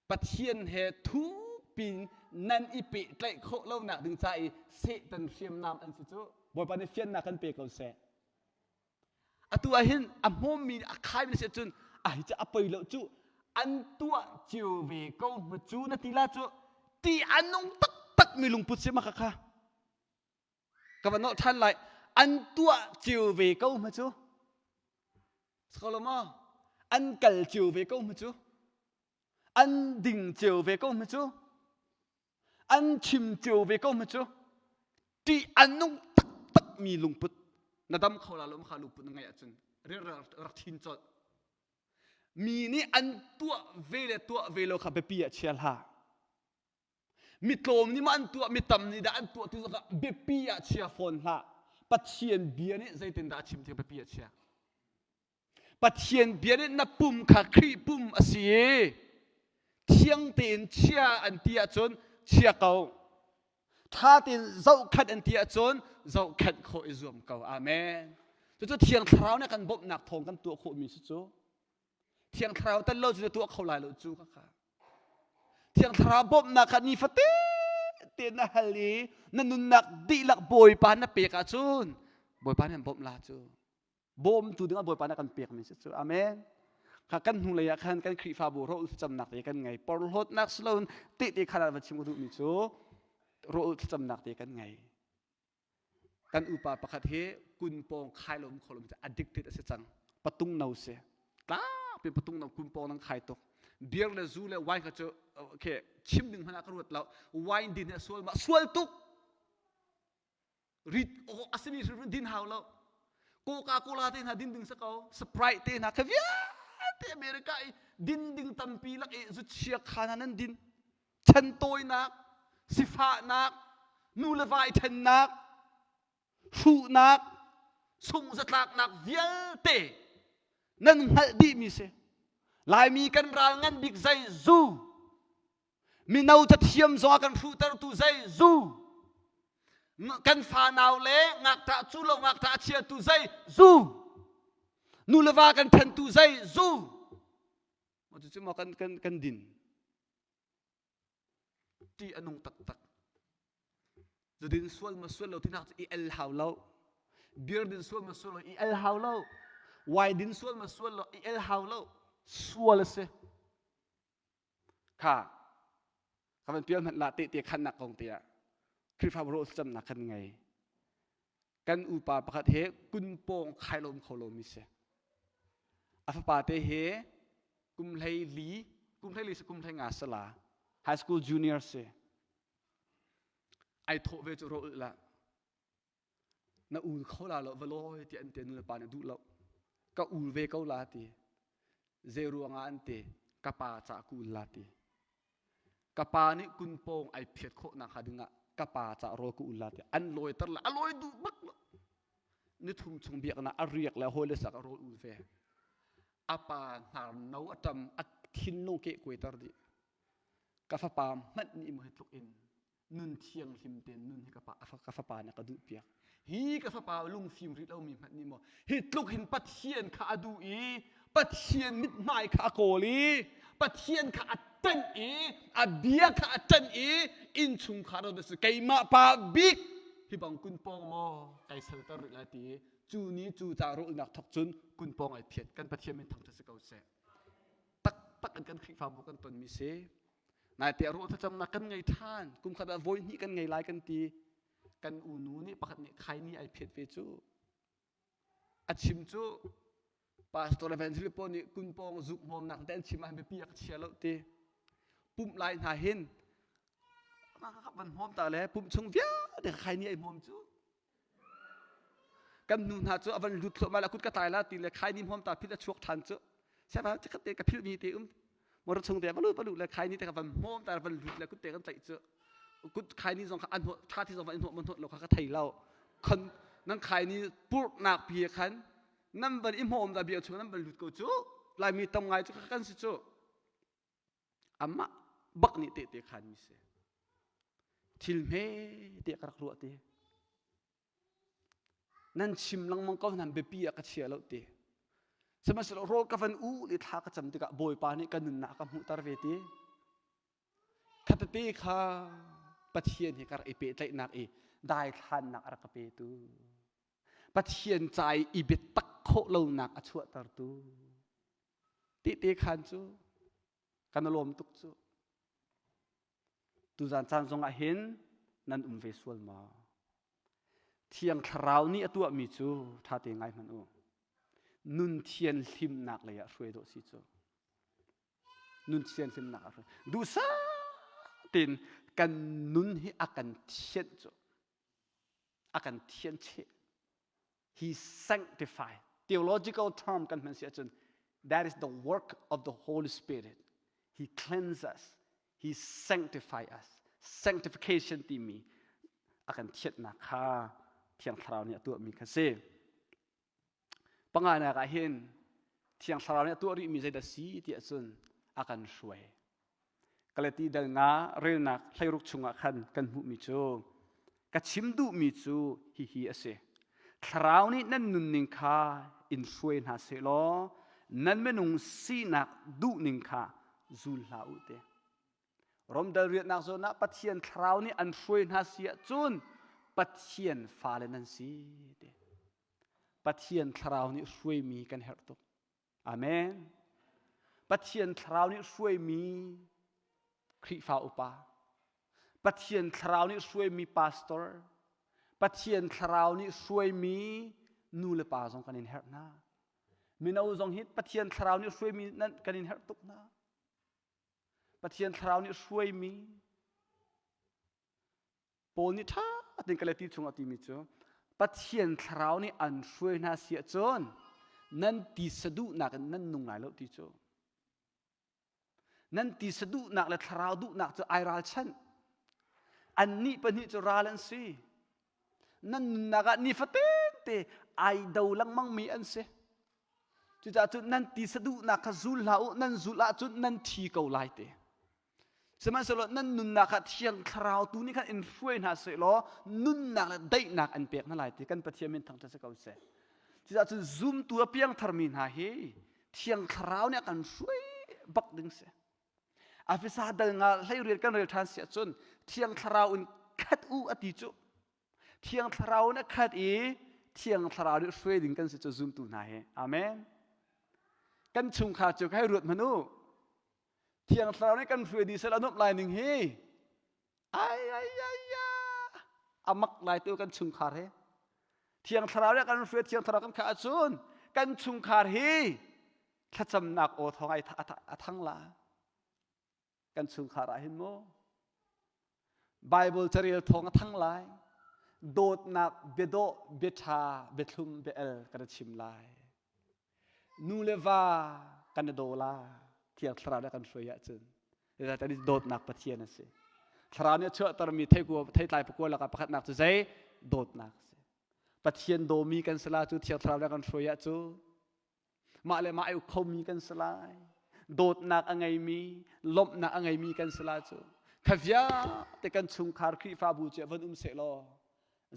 Pathian he thupin nan i pehtlaih khawh lonak ding ca i Satan hriamnam an si cu. Bawipa nih fiannak kan pe ko seh. Atu ah hin a hmawmmi a khaimi si cun a hi cu a poi lo cu an tuah cio ve ko hmu cu na ti la cu ti a nung taktak mi lungput si ma kha kha ka va nolh ṭhan lai an tuah cio ve ko hmu cu Skolo maw an kal cio ve ko hmu cu an ding cio ve ko hmu cu an chim cio ve ko ma cu ṭih a nung taktak mi lungput na dam kho la lo kha lungput na ngeih ahcun rak thin colh mi nih an tuah ve le tuah ve lo kha biapi ah chia hlah mi tlawm nih ma an tuah mi tam nih dah an tuah ti zongah biapi ah chia fawn hlah Pathian bia nih zeitindah a chim ti biapi ah chia Pathian bia nih na pum kha Khrih pum a si i thiang tein chia an ti ahcun chia ko. Ṭha tein zohkhenh an ti ahcun zohkhenh khawh i zuam ko. Amen. Cucu Thiang Thlarau nih kan bawmhnak thawng kan tuah khawhmi si cu. Thiang Thlarau tel lo cu na tuah kho lai lo cu kha. Thiang Thlarau bawmhnak kha nifate te na hal i na nunnak dihlak Bawipa na pek ahcun Bawipa nih an bawmh la cu. Bawmtu dingah Bawipa nih a kan pekmi si cu. Amen. Kha kan hnulei ah khan kan Khrihfabu rawl thlacamnak te kan ngei. Porhlawtnak si loin tehte khan ah va chim ka duhmi cu rawl thlacamnak te kan ngei. Kan upa pakhat hi kun pawng khai lo kho lo addicted a si cang. Patung no si. Tlakpi patung no kun pawng nang khai tuk. Beer le zu le wine kha cu okay chim ding hmanh ah ka ruat lo. Wine din hi a sual ma sual tuk. Rit awk a simi hrimhrim din hau lo. Coca Cola te hna din ding si ko. Sprite te hna kha vialte America i din ding tampi lak i zuchia kha hna nan din. Chantawinak, sifahnak, nu le va i ṭhennak, hruhnak, sungzatlaknak vialte nan hngalh dihmi si. Laimi kan ral ngan bik zei zu Mino cathiam zong a kan hruhtertu zei zu. Kan fanau le ngakṭah cu lo ngakṭah a chiatu zei zu. Nu le va kan ṭhentu zei zu. Maw cucu maw kan kan kan din. Ṭih a nung taktak. Zudin sual ma sual lo tinak cu i el hau lo. Beer din sual ma sual lo i el hau lo. Wine din sual ma sual lo i el hau lo. Sual a si. Kha ka van pial hmanh la tehte khannak kong te ah Khrihfabu rawl thlacamnak kan ngei. Kan upa pakhat he kun pawng khai lom kho lomi si. A fapa te he kum hlei li, kum hlei li si kum hlei nga sala, high school junior si. Ai thawh ve cu rawl la. Na ul kho la lo va lawi ti an ti nu le pa nih duh lo. Ka ul ve ko la ti. Zei ruangah an ti ka pa ca ka ul la ti. Ka pa nih kun pawng ai phiat khawh nak hnga dingah ka pa ca rawl ka ul la ti. An lawiter le a lawi duh bak lo. Ni thum chung biaknak a riak le hawi le sak a rawl ul ve. A pa hnar no a ṭam a thinlung ke kuaiter dih. Ka fapa hmanh nih maw hi tluk in nun thianghlim tein nun hi ka pa ka fapa nih ka duh piak hi ka fapa lungfim rih lomi hmanh nih maw hi tluk hin Pathian kha a duh i Pathian mithmai kha a kawl i Pathian kha a ṭanh i a bia kha a ṭanh i innchungkhar ro si keimah pa bik hi bang kun pawng maw kai salter rih lai ti cu ni cu ca rawlnak thok cun kun pawng ai phiat kan Pathian min thangṭhat si ko seh taktak in kan Khrihfabu kan tonmi si Naite ah ruah thlacamnak kan ngei ṭhan. Kum khat ah voi hnih kan ngei lai kan ti. Kan unu nih pakhat nih khaini ai phiat ve cu. A chim cu pastor evangelist pawl nih kunpawng zuk hmawmnak te an chim ah biapi a ka chia lo ti. Pumh lai hna hin van hmawm ta le pumh chung vialte khaini ai hmawm cu. Kan nu hna cu a van lut thluahmah le a kut ka tlai la ti le khaini hmawm ta phil a chuak ṭhan cu. Siapa chikkhat te ka philhmi te um motor chung te va lut va lut le khaini te kha van hmawm ta van lut le kut te kan tlaih cu kut khaini zong kha an hnawh tha thi zong van hnawh man hnawh lo kha ka thei lo khon nan khaini purhnak pi khan nan van i hmawm da bia chung nan van lut ko cu laimi tam ngai cu kan si cu amah bak nih tehte khan mi si. Thil hme te ka rak ruah ti. Nan chim lengmang ko nan biapi ah ka chia lo ti. Sihmanhsehlaw rawl ka van u le thla ka cam tikah Bawipa nih ka nunnak ka hmuhter ve ti. Khatete kha Pathian he ka rak i pehtlaihnak i daithlannak a rak ka petu. Pathian ca i i biatak khawh lonak a chuahtertu. Tehte khan cu kan lawm tuk cu. Tuzan caan zongah hin nan um ve sual maw? Thiang Thlarau nih a tuahmi cu ṭha te ngai hmanh u. Nun thian hlimnak lei ah hruai dawh si cu. Nun thian hlimnak ah hruai. Duhsah tein kan nun hi a kan thianh cu. A kan thianh cheh. He sanctified. Theological term kan hman si ahcun that is the work of the Holy Spirit. He cleanses us. He sanctify us. Sanctification timi a kan thianhnak kha Thiang Thlarau nih a tuahmi kha si. Panganak ah hin Thiang Thlarau nih a tuah rihmi zeidah si ti ahcun a kan hruai. Galati dal nga relnak hleiruk chungah khan kan hmuhmi cu ka chim duhmi cu hihi a si. Thlarau nih nan nunning kha in hruai hna sehlaw nan minung sinak duhning kha zul hlah u te. Romdal riatnak zawn ah Pathian thlarau nih an hruai hna si ahcun Pathian fale nan si te. Pathian thlarau nih hruaimi kan herh tuk. Amen. Pathian thlarau nih hruaimi Khrihfa upa, Pathian thlarau nih hruaimi pastor, Pathian thlarau nih hruaimi nu le pa zong kan in herh hna. Mino zong hi Pathian thlarau nih hruaimi nan kan in herh tuk hna. Pathian thlarau nih hruaimi Paul nih ṭha tein Galati chungah timi cu Pathian thlarau nih an hruai hna si ahcun nan tisa duhnak in nan nung lai lo ti cu. Nan tisa duhnak le thlarau duhnak cu ai ralchanh. Annih pahnih cu ral an si. Nan nunnak ah nifatin te ai do lengmangmi an si. Cucaah cun nan tisa duhnak kha zul hlah u, nan zulh ahcun nan thi ko lai ti. Sihmanhsehlaw nan nunnak ah Thiang Thlarau tu nih khan in hruai hna sehlaw nunnak le daihnak an pek hna lai ti kan Pathian min thangṭhat si ko seh. Cucaah cun zumtu a piangtharmi hna hi Thiang Thlarau nih a kan hruai bak ding si. Afisa dal nga hleiriat kan rel ṭhan si ahcun Thiang Thlarau in khat u a ti cu. Thiang Thlarau in a khat i Thiang Thlarau nih hruai ding kan si cu zumtu hna hi. Amen. Kan chungkhar cu ka hei ruat hmanh u. Thiang Thlarau nih kan hruai dih sel a nuamh lai ning hi. Ai ai ai a mak lai tu kan chungkhar hi. Thiang Thlarau nih kan hruai Thiang Thlarau kan khah ahcun kan chungkhar hi thlacamnak aw thawng ai a thang la. Kan chungkhar ah hin mu Bible carel thawng a thang lai. Dawtnak biadawh biaṭha biathlum biael kan chim lai. Nu le va kan i daw la. Thiang Thlarau nih a kan hruai ahcun. Zeicahtiah nih dawtnak Pathian a si. Thlarau nih a chuahtermi theitlai pakua lakah pakhatnak cu zei? Dawtnak a si. Pathian dawmi kan si la cu Thiang Thlarau nih a kan hruai ahcun mah le mah ai uk khomi kan si lai. Dawtnak a ngeimi, lawmhnak a ngeimi kan si la cu. Kha vialte kan chungkhar Khrihfabu cu van um seh law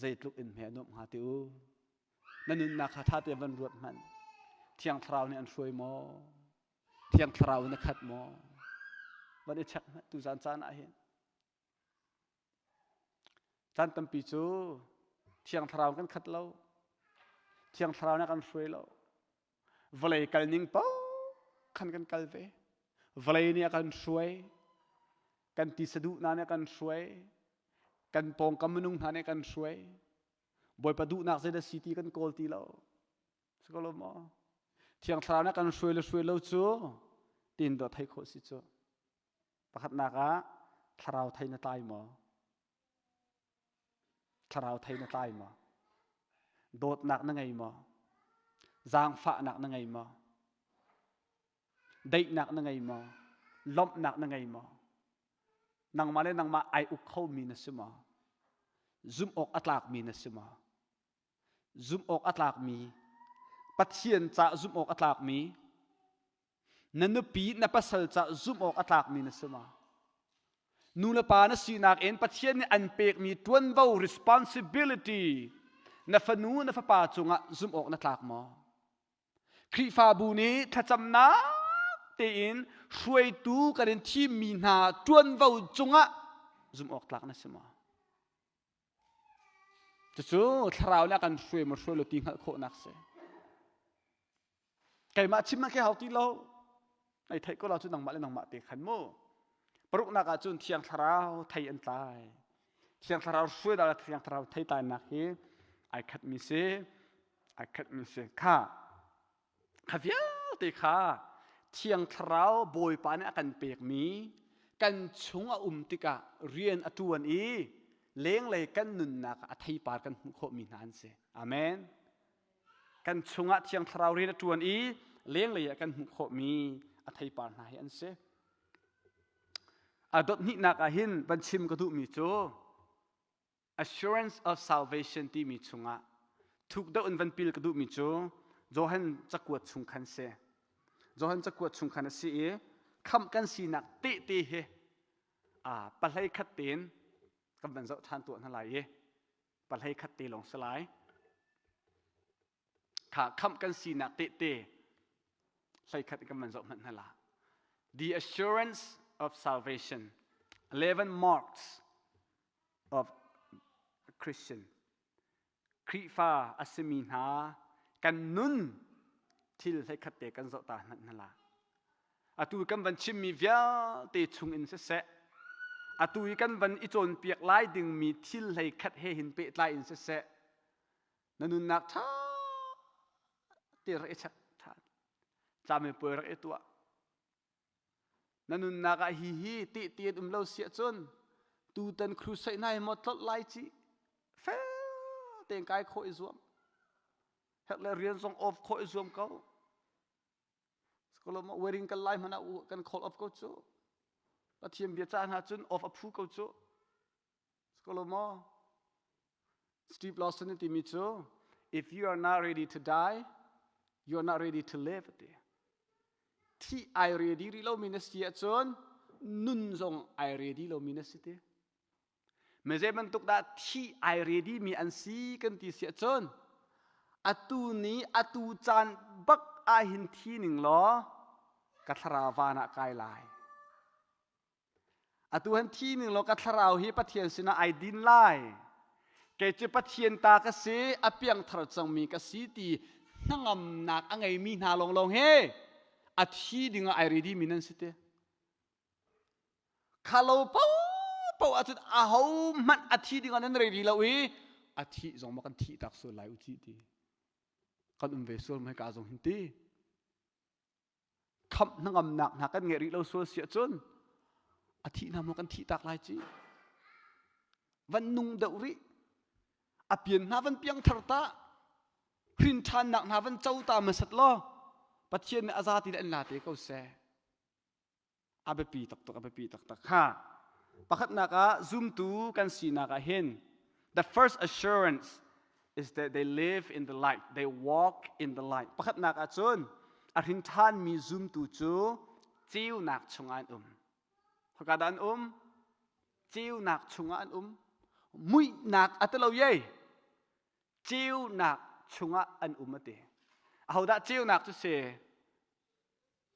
zeitluk in hme a nuamh hnga ti u. Na nunnak kha ṭha tein van ruat hmanh. Thiang Thlarau nih an hruai maw? Thiang Thlarau in a khat maw? Van i check hmanh tuzan caan ah hin. Caan tampi cu Thiang Thlarau kan khat lo. Thiang Thlarau nih kan hruai lo. Vawlei kal ning paoh khan kan kal ve. Vawlei nih a kan hruai. Kan tisa duhnak nih a kan hruai. Kan pawngkam minung hna nih a kan hruai. Bawipa duhnak zeidah si ti kan kawl ti lo. Si ko lo maw? Thiang Thlarau nih kan hruai le hruai lo cu tin dawt thei khawh si cu. Pakhatnak ah thlarau thei na tlai maw? Thlarau thei na tlai maw? Dawtnak na ngei maw? Zaangfahnak na ngei maw? Daihnak na ngei maw? Lawmhnak na ngei maw? Nangmah le nangmah ai uk khomi na si maw? Zumh awk a tlakmi na si maw? Zumh awk a tlakmi, Pathian ca zumh awk a tlakmi, na nupi na pasal ca zumh awk a tlakmi na si maw? Nu le pa na sinak in Pathian nih an pekmi ṭuanvo responsibility na fanu na fapa cungah zumh awk na tlak maw? Khrihfabu nih thlacamnak tein hruaitu kan in thimmi hna ṭuanvo cungah zumh awk tlak na si maw? Cucu thlarau nih a kan hruai maw hruai lo ti hngalh khawhnak si. Keimah chim man khi hau ti lo. Nei theih ko lo cu nangmah le nangmah te khan mu. Paruknak ah cun Thiang Thlarau thei an tlai. Thiang Thlarau hruainak le Thiang Thlarau thei tlainak hi ai khatmi si. Ai khatmi si. Kha kha vialte kha Thiang Thlarau Bawipa nih a kan pekmi kan chung a um tikah rian a ṭuan i lenglei kan nunnak ah a theipar kan hmuh khawhmi hna an si. Amen. Kan chungah Thiang Thlarau rian a ṭuan i lenglei ah kan hmuh khawhmi a theipar hna hi an si. A dot hnihnak ah hin van chim ka duhmi cu assurance of salvation timi chungah thuk deuh in van pil ka duhmi cu Johan cakuat chung khan si. Johan cakuat chung khan a si i khamh kan sinak tehte hi a pahlei khat tein kan van zoh ṭhan tuah hna lai i pahlei khat te lawng si lai. Kha khamh kan sinak tehte hlei khat kan van zoh hmanh hna la. The assurance of salvation. 11 marks of Christian. Khrihfa a simi hna kan nun thil hlei khat te kan zoh ta hmanh hna la. Atu kan van chimmi vialte chung in siseh, atu i kan van i cawnpiak lai dingmi thil hlei khat he hin pehtlai in siseh, na nunnak ṭha te rak i check ṭhan. Camipuai rak i tuah. Na nunnak ah hi hi tehte an um lo si ahcun tutan crusade hna hi maw tlolh lai ci fel tein kai khawh i zuam. Herh le rian zong off khawh i zuam ko. Skolom wedding kan lai hmanh ah kan call off ko cu. Pathian bia ca hna cun off a phu ko cu. Skolom Steve Lawson nih timi cu if you are not ready to die, you are not ready to live ti. Thi ai ready rih lomi na si ahcun nun zong ai ready lomi na si ti. Mezei bantuk dah thi ai ready mi an si kan ti si ahcun atu ni atu caan bak ahhin thi ning law ka thlarau van ah kai lai. Atu han thi ning law ka thlarau hi Pathian sinah ai din lai. Kei cu Pathian ta ka si, a piangthar cangmi ka si ti hnangamnak a ngeimi hna lawnglawng he a thi dingah ai ready mi nan si te. Kha lo paohpaoh ahcun ahohmanh a thi dingah nan ready lo i a thih zong ma kan thih tak sual lai u ci ti. Kan um ve sual ma hika zong hin ti. Khamh hnangamnak hna kan ngeih rih lo sual si ahcun a thih hna maw kan thih tak lai ci. Van nung deuh rih. A pian hna van piang thar ta. Hrin ṭhannak hna van co ta hmasat law Pathian nih a za ti le an la te ko seh. A biapi taktak a biapi taktak kha pakhatnak ah zumtu kan sinak ah hin the first assurance is that they live in the light they walk in the light. Pakhatnak ah cun a hrin ṭhanmi zumtu cu ceunak chungah an um. Khoika dah an um? Ceunak chungah an um. Muihnak a ti lo ye. Ceunak chungah an um a ti. Ahodah ceunak cu si?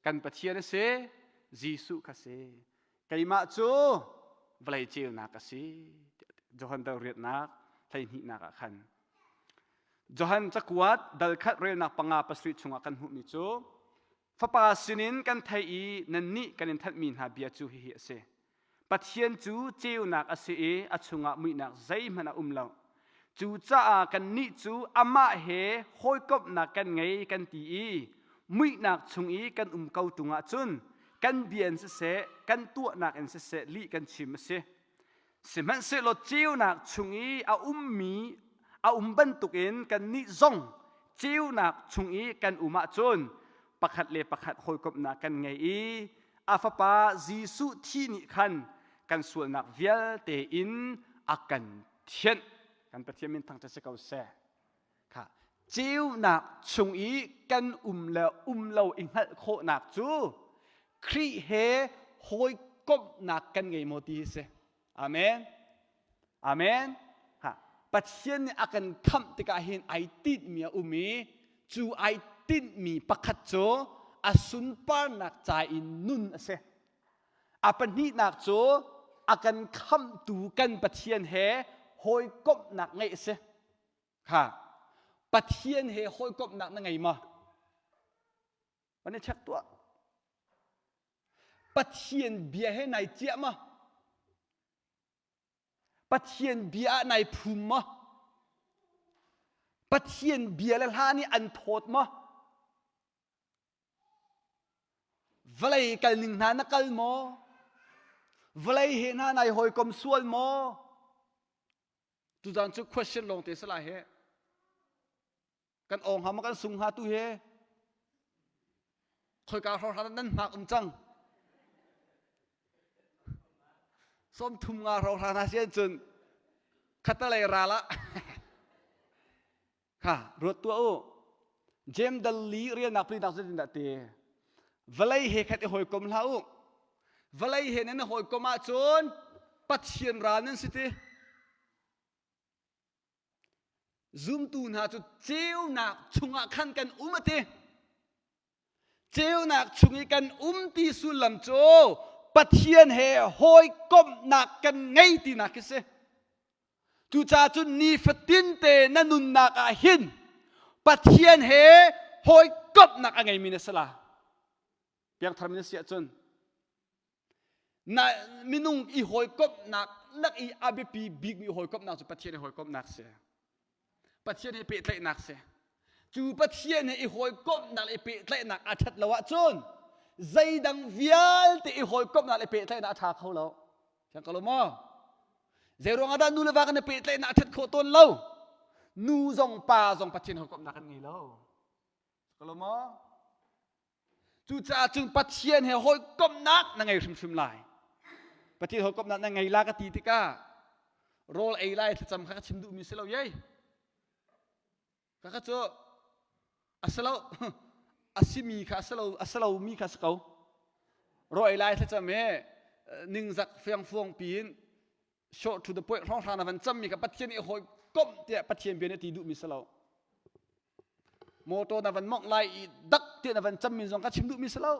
Kan Pathian a si, Jesuh kha si. Keimah cu vawlei ceunak a si. Johan dal riatnak 12nak ah khan. Johan cakuat dal khat relnak panga pasarih chungah kan hmuhmi cu Fapa sinin kan theih i nannih kan in thanhmi hna bia cu hihi a si. Pathian cu ceunak a si i a chungah muihnak zeihmanh a um lo. Cucaah kannih cu amah he hawikomhnak kan ngei kan ti i muihnak chung i kan um ko ṭung ahcun kan bia in siseh, kan tuahnak in siseh lih kan chim a si. Sihmanhsehlaw ceunak chung i a ummi a um bantukin kannih zong ceunak chung i kan um ahcun pakhat le pakhat hawikomhnak kan ngei i a Fapa Jesuh thi nih khan kan sualnak vialte in a kan thianh. Kan Pathian min thangṭhat si ko seh. Kha ceunak chung i kan um le um lo i hngalh khawhnak cu Khrih he hawi. hawikomhnak kan ngei maw ti hi si. Amen. Amen. Ha. Pathian nih a kan khamh tikah hin ai tinhmi a um i cu ai tinhmi pakhat cu a sunparnak ca in nun a si. A pahnihnak cu a kan khamhtu kan Pathian he hawikomhnak ngeih a si. Kha Pathian he hawikomhnak na ngei maw? Van i check tuah. Pathian bia he nai ciah maw? Pathian bia ah nai phum maw? Pathian bia le hla nih an thawt maw? Vawlei kal ning hna na kal maw? Vawlei he hna nai hawikom sual maw? Tuzaan cu question lawng te si lai he. Kan awng hnga maw kan sung hnga tu he? Khoika hrawhhrang nan hmak um cang. 30 hrawhhrang hna si cun khatalei ral ah Kha ruat tuah u. Jem dal li rialnak plinak zeitindah ti? Vawlei he khat i hawikom hlah u. Vawlei he nan i hawikom ahcun Pathian ral nan si ti. Zumtu hna cu ceunak chungah khan kan um a ti. Ceunak chung i kan um ti sullam cu Pathian he hawikomhnak kan ngei tinak khi si. Cucaah cun nifatin te na nunnak ah hin Pathian he hawikomhnak a ngeimi na si la. Piangthar mi na si ahcun na minung i hawikomhnak lak i a biapi bikmi hawikomhnak cu Pathian he hawikomhnak si. Pathian he pehtlaihnak si. Cu Pathian he i hawikomhnak le i pehtlaihnak a ṭhat lo ahcun zeidang vialte i hawikomhnak le pehtlaihnak a ṭha kho lo. Fiang ko lo maw? Zei ruangah dah nu le va kan i pehtlaihnak a ṭhat khawh tawn lo? Nu zong pa zong Pathian hawikomhnak kan ngei lo. Ko lo maw? Cucaah cun Pathian he hawikomhnak na ngei hrimhrim lai. Pathian hawikomhnak na ngei la ka ti tikah rawl ei lai thlacam kha ka chim duhmi si lo yei. Ka ka cu a si lo a simi kha a si lo a si lomi kha si ko. Rawl ei lai thlacam he ningzak fiangfuang piin short to the point hrawnghrang na van cammi kha Pathian i hawikomh tiah Pathian bia nih ti duhmi si lo. Motor na van mongh lai i dak tiah na van cammi zong ka chim duhmi si lo.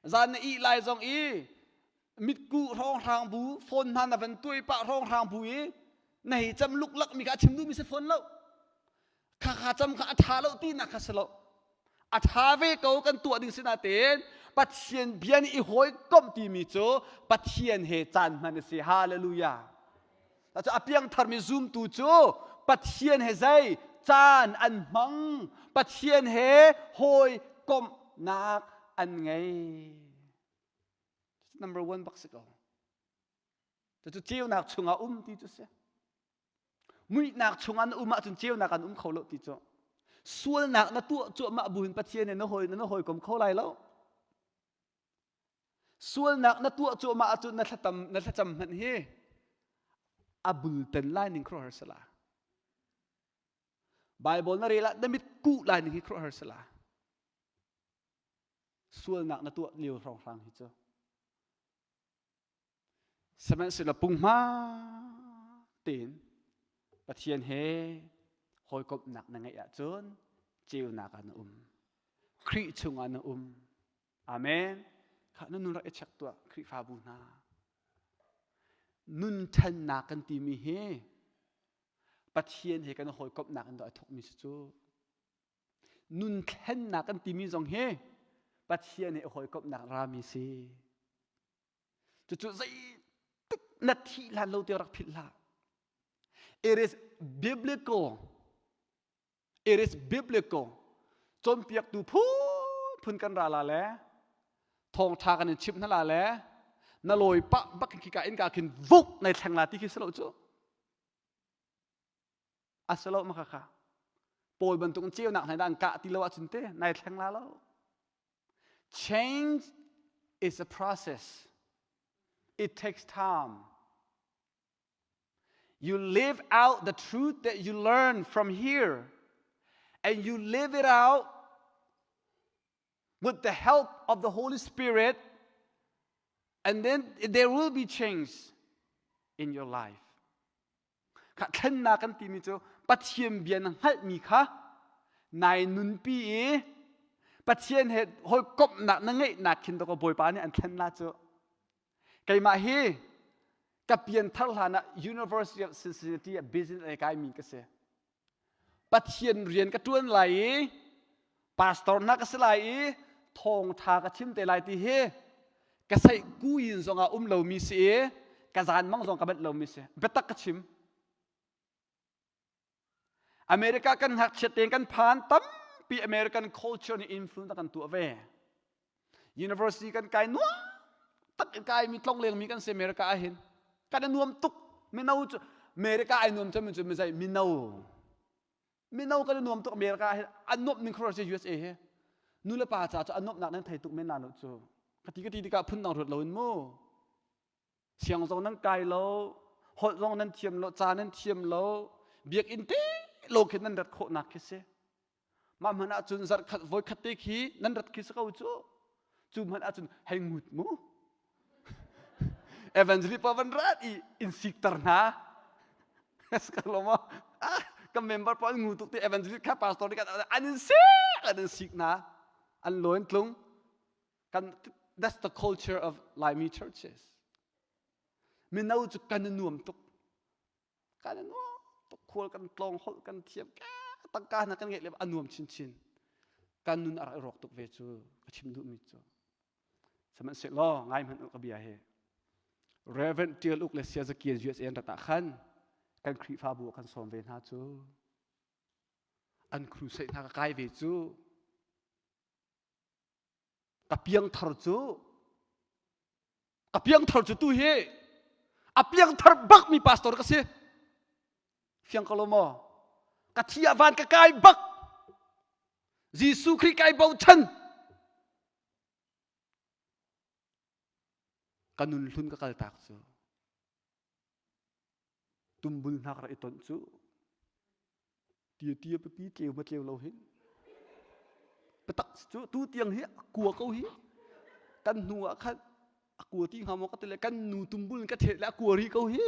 Zan na ih lai zong i mitkuh hrawnghrang bu phone hna na van tuai pah hrawnghrang bu i na hei cam luklak mi kha a chim duhmi si fawn lo. Kha kha cam kha a ṭha lo tinak kha si lo. A ṭha ve ko kan tuah ding si natein Pathian bia nih i hawikomh timi cu Pathian he caan hman a si. Hallelujah. Cu a piangtharmi zumtu cu Pathian he zei caan an hmang. Pathian he hawikomhnak an ngei. Number one bak si ko. Cucu ceunak chungah um ti cu si. Muihnak chungah na um ahcun ceunak an um kho lo ti cu. Sualnak na tuah cuahmah buin Pathian he na hawi na hawikom kho lai lo. Sualnak na tuah cuahmah ahcun na thlacam na thlacam hmanh hi a bulten lai ning khuaruahhar sala. Bible na rel ah na mit kuh lai ning hi khuaruahhar sala. Sualnak na tuah lio hrawnghrang hi cu. Sihmanhsehlaw punghma tein Pathian he hawikomhnak na ngeih ahcun ceunak ah na um. Khrih chungah na um. Amen. Kha na nun rak i check tuah Khrihfabu hna. Nun ṭhannak kan timi hi Pathian he kan hawikomhnak in a thawkmi si cu. Nun thlennak kan timi zong hi Pathian he hawikomhnak rami si. Cucu zeitik na thih hlan lo tiang rak philh hlah. It is biblical. It is biblical. Cawnpiaktu phunphun kan ra la le thawngṭha kan in chimh hna la le na lawi pah bak khika in ka khin vuk nai thleng la ti khi si lo cu. A si lo ma kha Paul bantuk in ceunak hna dah an kah ti lo ahcun te nai thleng la lo. Change is a process. It takes time. You live out the truth that you learn from here, and you live it out with the help of the Holy Spirit. And then there will be change in your life. Kha thlennak kan timi cu Pathian bia na hngalhmi kha nai nunpi i Pathian he hawikomhnak na ngeihnak khin dawkaw Bawipa nih an thlen la cu. Keimah hi ka pianthar hlan ah University of Cincinnati ah business ei kaimi ka si. Pathian rian ka ṭuan lai i pastor hna ka si lai i thawngṭha ka chim te lai ti hi ka seih kuyin zongah um lomi si i ka zanmang zong ka manh lomi si. Biatak ka chim. America kan ngakchiat tein kan phan tampi American culture nih influence a kan tuah ve. University kan kai nuam tak in kai mi tlong leng mi kan si America ah hin. Kan i nuam tuk. Mino cu America ai nuam cem cu mizei mino. Mino kan i nuam tuk America ah hin an nuamh ning khuaruah si USA hi. Nu le pa ca cu an nuamhnak nan thei tuk men la lo cu. Ka ti ka ti tikah phun dang ruat lo in mu. Siang zong nan kai lo, holh zong nan thiam lo, ca nan thiam lo, biakinn te lo khin nan rat khawhnak khi si. Mah hmanh ahcun zarh khat voi khat te khi nan rat khi si ko cu. Cu hmanh ahcun hei ngut mu. Evangelist pa van rat i in sikter hna. Lo maw? Ah, kan member pa an ngu tuk ti evangelist kha pastor nih kan an in sik an in sik hna. An lo in tlung. Kan that's the culture of Laimi churches. Mino cu kan i nuam tuk. Kan i nuam tuk. Khual kan tlawng, holh kan thiam, tangka hna kan ngeih le a nuam chinchin. Kan nun a rak i rawk tuk ve cu ka chim duhmi cu. Sihmanhsehlaw ngai hmanh u ka bia hi. Reverend Tial Uk le Siazakian USA an rat ah khan kan Khrihfabu ah kan sawm ve hna cu. An crusade hna ka kai ve cu. Ka piangthar cu ka piangthar cu tu hi a piangthar bak mi pastor ka si. Fiang ko lo maw? Ka thi ah van ka kai bak. Jesuh Khrih kai bochan. Ka nun hlun ka kal tak cu. Tumbul hna ka rak i tonh cu. Tia tia pipi tleu ma tleu lo hin. Biatak cu tu tiang hi a kua ko hi. Kan hnu ah khan a kua ti hnga maw ka ti le kan nu tumbul in ka thet le a kua rih ko hi.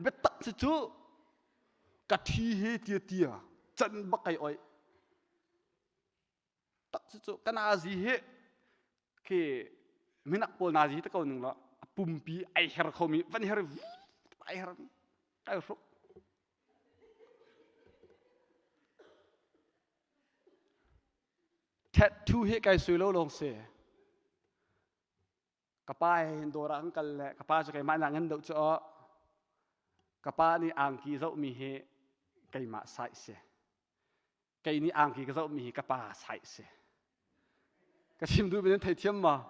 Biatak si cu ka thi hi tia tia can bak kai oi. Tak cu cu ka nazi hi khi minak pawl nazi te ko ning law a pumpi ai her khomi van her ai her ai hruk tattoo hi kai sui lo lawng si ka pa he hin dawr ah kan kal le ka pa cu keimah nak ngan deuh cu aw ka pa nih angki zohmi hi keimah size si kei nih angki ka zohmi hi ka pa size si ka chim duhmi nan theithiam maw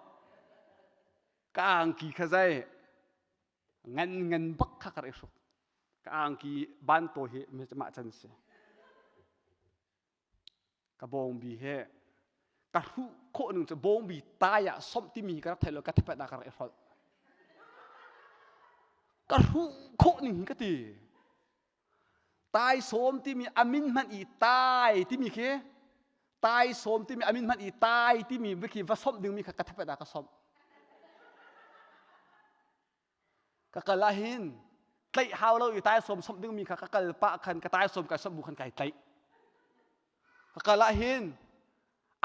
ka angki kha zei ngan ngan bak kha ka rak i hruk ka angki ban tawi hi mah can si ka bawngbi he ka hruh khawh ning cu bawngbi tai ah somh timi ka rak thei lo ka thepet ah ka rak i hrolh ka hruh khawh ning hi ka ti Taisawm timi a min hmanh i tai timi khi taisawm timi a min hmanh i tai timi khi va somh dingmi kha ka thapet ah ka somh. Ka kal ah hin tlaih hau lo i taisawm somh dingmi kha ka kal pah khan ka taisawm kai somh bu khan kai tlaih. Ka kal ah hin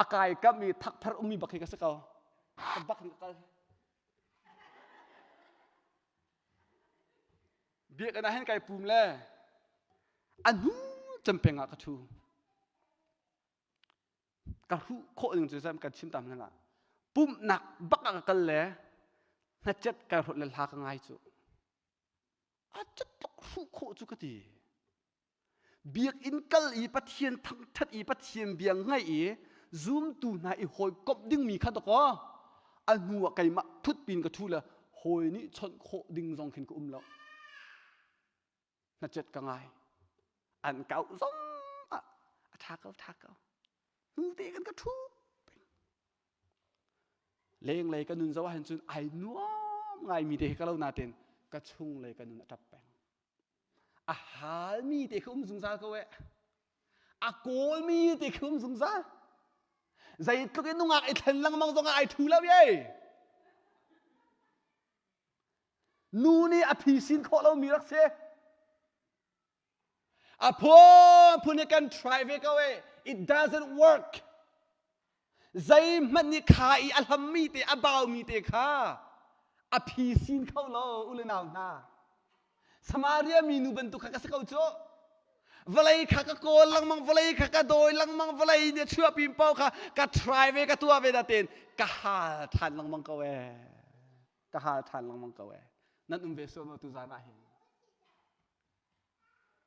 a kai kam i thakpher ummi bak hi ka si ko. Ka bak hin ka kal. Biakinn ah hin kai pum le a hnu cempeng ah ka ṭhu. Ka hruh khawh ning cu kan chim tam hna Pumhnak bak ah ka kal le hnachet kai hrolh le hla ka ngai cu. A cat tluk hruh khawh cu ka ti. Biakinn kal i Pathian thangṭhat i Pathian bia ngaih i zumtu hna i hawikomh dingmi kha dawkaw a hnu ah keimah thut pin ka ṭhu le hawi nih chawnh khawh ding zong khin ka um lo. Hnachet ka ngai. An ka auh zong ah a ṭha ko, ṭha ko. Hnu te kan ka ṭhu peng. Lenglei ka nun zoh ahhin cun ai nuam ngaimi te hi ka lo nain ka chunglei ka nun a ṭap peng. A halmi te khi um zungzal ko eh. A kawlmi te khi um zungzal. Zeitluk in nungak i thlen lengmang zongah ai thu lo ye. Nu nih a phisin khawh lomi rak si. A phun phun kan try ve ko e. It doesn't work. Zeihmanh nih kha i a hlammi te a baumi te kha a phisin kho lo u le nau hna. Samaria minu bantuk kha ka si ko cu. Vawlei kha ka kawl lengmang, vawlei kha ka dawi lengmang, vawlei nih a chuahpi paoh kha ka try ve, ka tuah ve natein ka hal ṭhan lengmang ko ee. Ka hal ṭhan lengmang ko ee. Nan um ve sual maw tuzaan ah hin?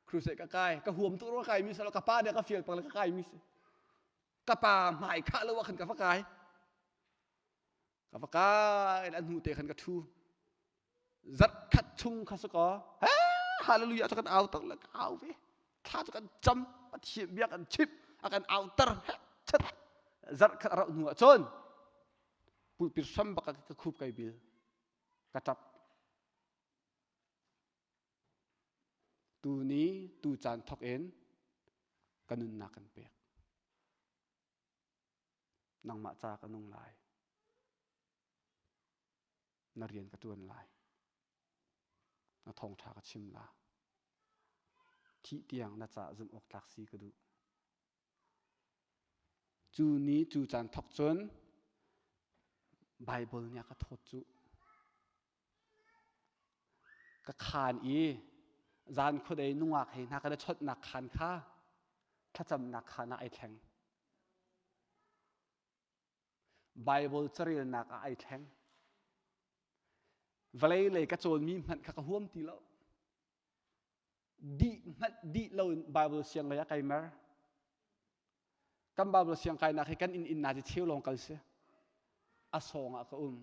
Crusade ka kai, ka huam tuk rua kai mi salo, ka pa nih ka fial pang le ka kai mi si. Ka pa hmai khah lo ah khan ka va kai. Ka va kai an hnu te khan ka ṭhu. Zarh khat chung kha si kaw, he hallelujah cu kan au tak le ka au ve. Thla cu kan cam, Pathian bia kan chimh, a kan auter he chat. Zarh khat a rauh hnu ah cun pulpit hram bak ah ka khup kai bil. Ka ṭap. Tuni tu caan thawk in ka nunnak kan pek. Nangmah ca ka nung lai. Na rian ka ṭuan lai. Na thawngṭha ka chim la. Thih tiang na ca zumh awk tlak si ka duh. Cu ni cu caan thawk cun Baibal nih a ka thawt cu. Ka khaan i zan khuadei nungak he hna kan i chawnhnak khaan kha thlacamnak khaan ah ai thleng. Baibal carelnak ah ai thleng. Vawlei lei ka cawnmi hmanh kha ka huam ti lo. Dih hmanh dih loin Baibal siang lei ah kai mer. Kan Baibal siang kainak hi kan inn inn na ci cheu lawng kal si. A sawng ah ka um.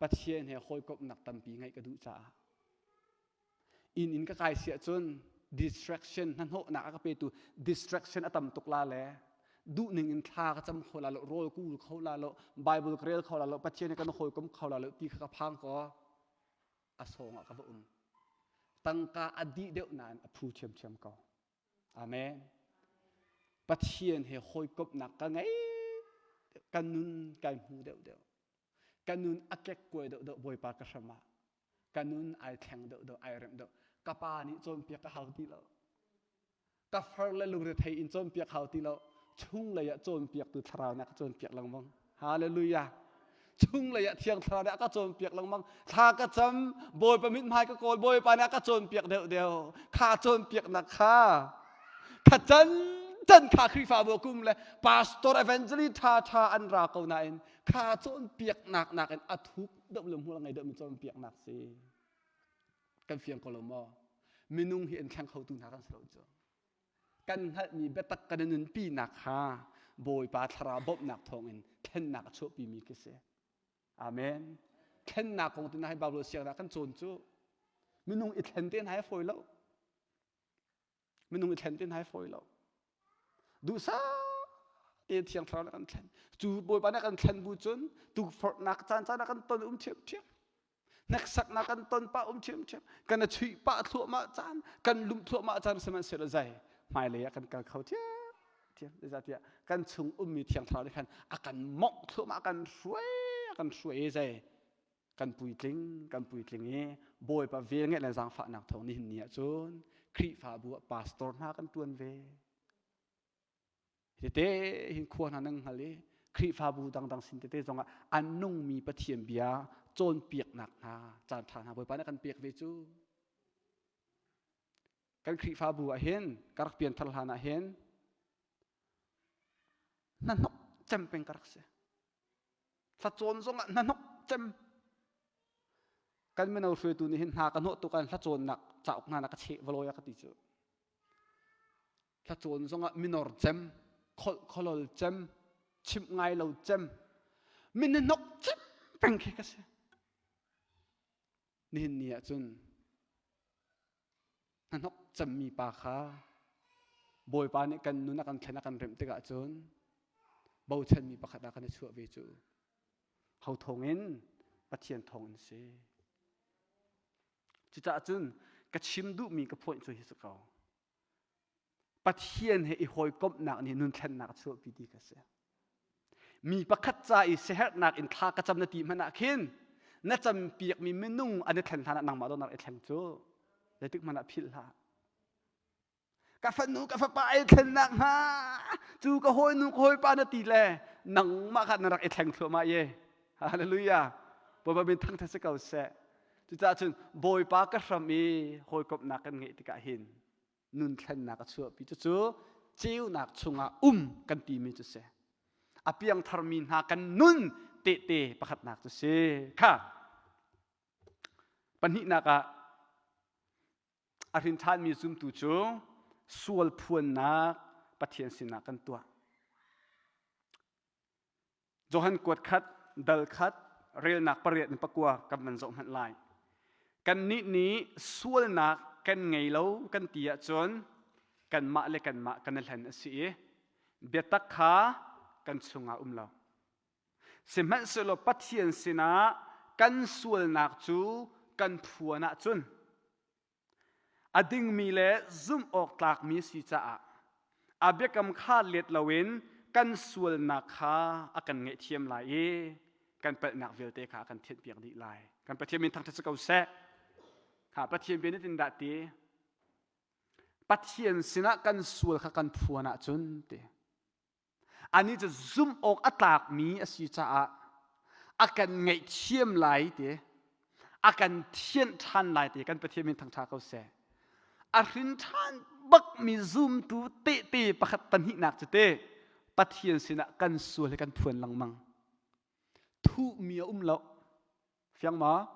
Pathian he hawikomhnak tampi ngeih ka duh caah inn in ka kai si ahcun distraction hnahnawhnak a ka petu distraction a tam tuk la le duhning in thla ka cam kho la lo rawl kul kho la lo Bible ka rel kho la lo Pathian he kan hawikom kho la lo ti kha ka phang ko a sawng ah ka va um tangka a dih deuh nain a phu ṭhiamṭhiam ko Amen Pathian he hawikomhnak ka ngei ka nun kai hmu deuh deuh Ka nun a kekkuai deuhdeuh Bawipa ka hram ah. Ka nun ai thleng deuhdeuh, ai remh deuh. Ka pa nih cawnpiak ka hau ti lo. Ka far le lungrethei in cawnpiak hau ti lo. Chunglei ah cawnpiaktu thlarau nih a ka cawnpiak lengmang. Hallelujah. Chunglei ah thiang thlarau nih a ka cawnpiak lengmang. Thla ka cam, Bawipa mithmai ka kawl, Bawipa nih a ka cawnpiak deuhdeuh. Kha cawnpiaknak kha kha can can kha Khrihfabu kum le pastor evangelist ṭha ṭha an ra ko nain kha cawnpiaknak nakin a thuk deuh le hmual ngei deuhmi cawnpiaknak si kan fiang ko lo maw minung hi an thleng khotu hna kan si lo cu kan hngalhmi biatak kan i nunpinak kha Bawipa thlarau bawmhnak thawngin thlennak a chuahpimi khi si amen thlennak kong te na hi Bible siangnak kan cawn cu minung i thlen te hna hi fawi lo Minung i thlen ti hna fawi lo. Duhsah tein thiang thlarau nih kan thlen. Cu Bawipa nih kan thlen bu cun tukforhnak caan caan ah kan ton um ṭhiamṭhiam. Hneksaknak kan ton pah um ṭhiamṭhiam. Kan i chuih pah thluahmah caan, kan lumh thluahmah caan sihmanhsehlaw zai hmailei ah kan kal kho ṭhiamṭhiam. Zeicahtiah kan chung ummi thiang thlarau nih khan a kan mawngh thluahmah, a kan hruai, a kan hruai i zai kan puitling kan puitling i Bawipa velngeih le zaangfahnak thawng nihin ni ah cun Khrihfabu ah pastor hna kan tuan ve. Tete hin khua hna nan hngal i Khrihfabu dangdang sin tete zongah an nungmi Pathian bia cawnpiaknak hna caan ṭha hna Bawipa nih kan pek ve cu. Kan Khrihfabu ah hin ka rak pianthar hlan ah hin hnahnok cem peng ka rak si. Hlacawn zongah hnahnok cem. Kan mino hruaitu nih hin hna ka hnawh tuk an hlacawnnak cauk hna na ka cheh valawi a ka ti cu. Hlacawn zongah minor cem, kholh kholol cem, chimh ngai lo cem, min hnok cem peng khi ka si. Nihin ni ah cun hnahnok cemmi pa kha Bawipa nih kan nun a kan thlen a kan remh tikah cun bochanmi pakhat ah kan i chuah ve cu ho thawngin Pathian thawngin si. Cucaah cun ka chim duhmi ka point cu hi si ko. Pathian he i hawikomhnak nih nun thlennak a chuahpi ti kha si. Mi pakhat ca i siaherhnak in thla ka cam na ti hmanh ah khin Na campiakmi minung an i thlen hlan ah nangmah dawtnak i thleng cu zeitik hmanh ah philh hlah. Ka fanu ka fapa ai thlennak hnga cu ka hawinu ka hawipa na ti le nangmah kha na rak i thleng thluahmah ye. Hallelujah. Bawipa min thangthat si ko seh. Cucaah cun Bawipa ka hram i hawikomhnak kan ngeih tikah hin nun thlennak a chuahpi. Cucu ceunak chungah um kan timi cu si. A piangtharmi hna kan nun tehte pakhatnak cu si. Kha pahnihnak ah a hrin ṭhanmi zumtu cu sual phuannak Pathian sinah kan tuah. Johan kuat khat, dal khat, relnak pariat in pakua kan van zoh hmanh lai. Kannih nih sualnak kan ngei lo kan ti ahcun kanmah le kanmah kan i hlen a si i biatak kha kan chungah um lo. Sihmanhsehlaw Pathian sinah kan sualnak cu kan phuan ahcun a dingmi le zumh awk tlakmi si caah a biakam kha let loin kan sualnak kha a kan ngaihthiam lai i kan palhnak vialte kha a kan thianhpiak dih lai. Kan Pathian min thangṭhat si ko seh. Kha Pathian bia nih tin dah ti? Pathian sinah kan sual kha kan phuan ahcun ti. Anih cu zumh awk a tlakmi a si caah a kan ngaihthiam lai ti a kan thianh ṭhan lai ti kan Pathian min thangṭha ko seh. A hrin ṭhan bakmi zumtu tehte pakhat pahnihnak cu te Pathian sinah kan sual hi kan phuan lengmang. Thuhmi a um lo. Fiang ma?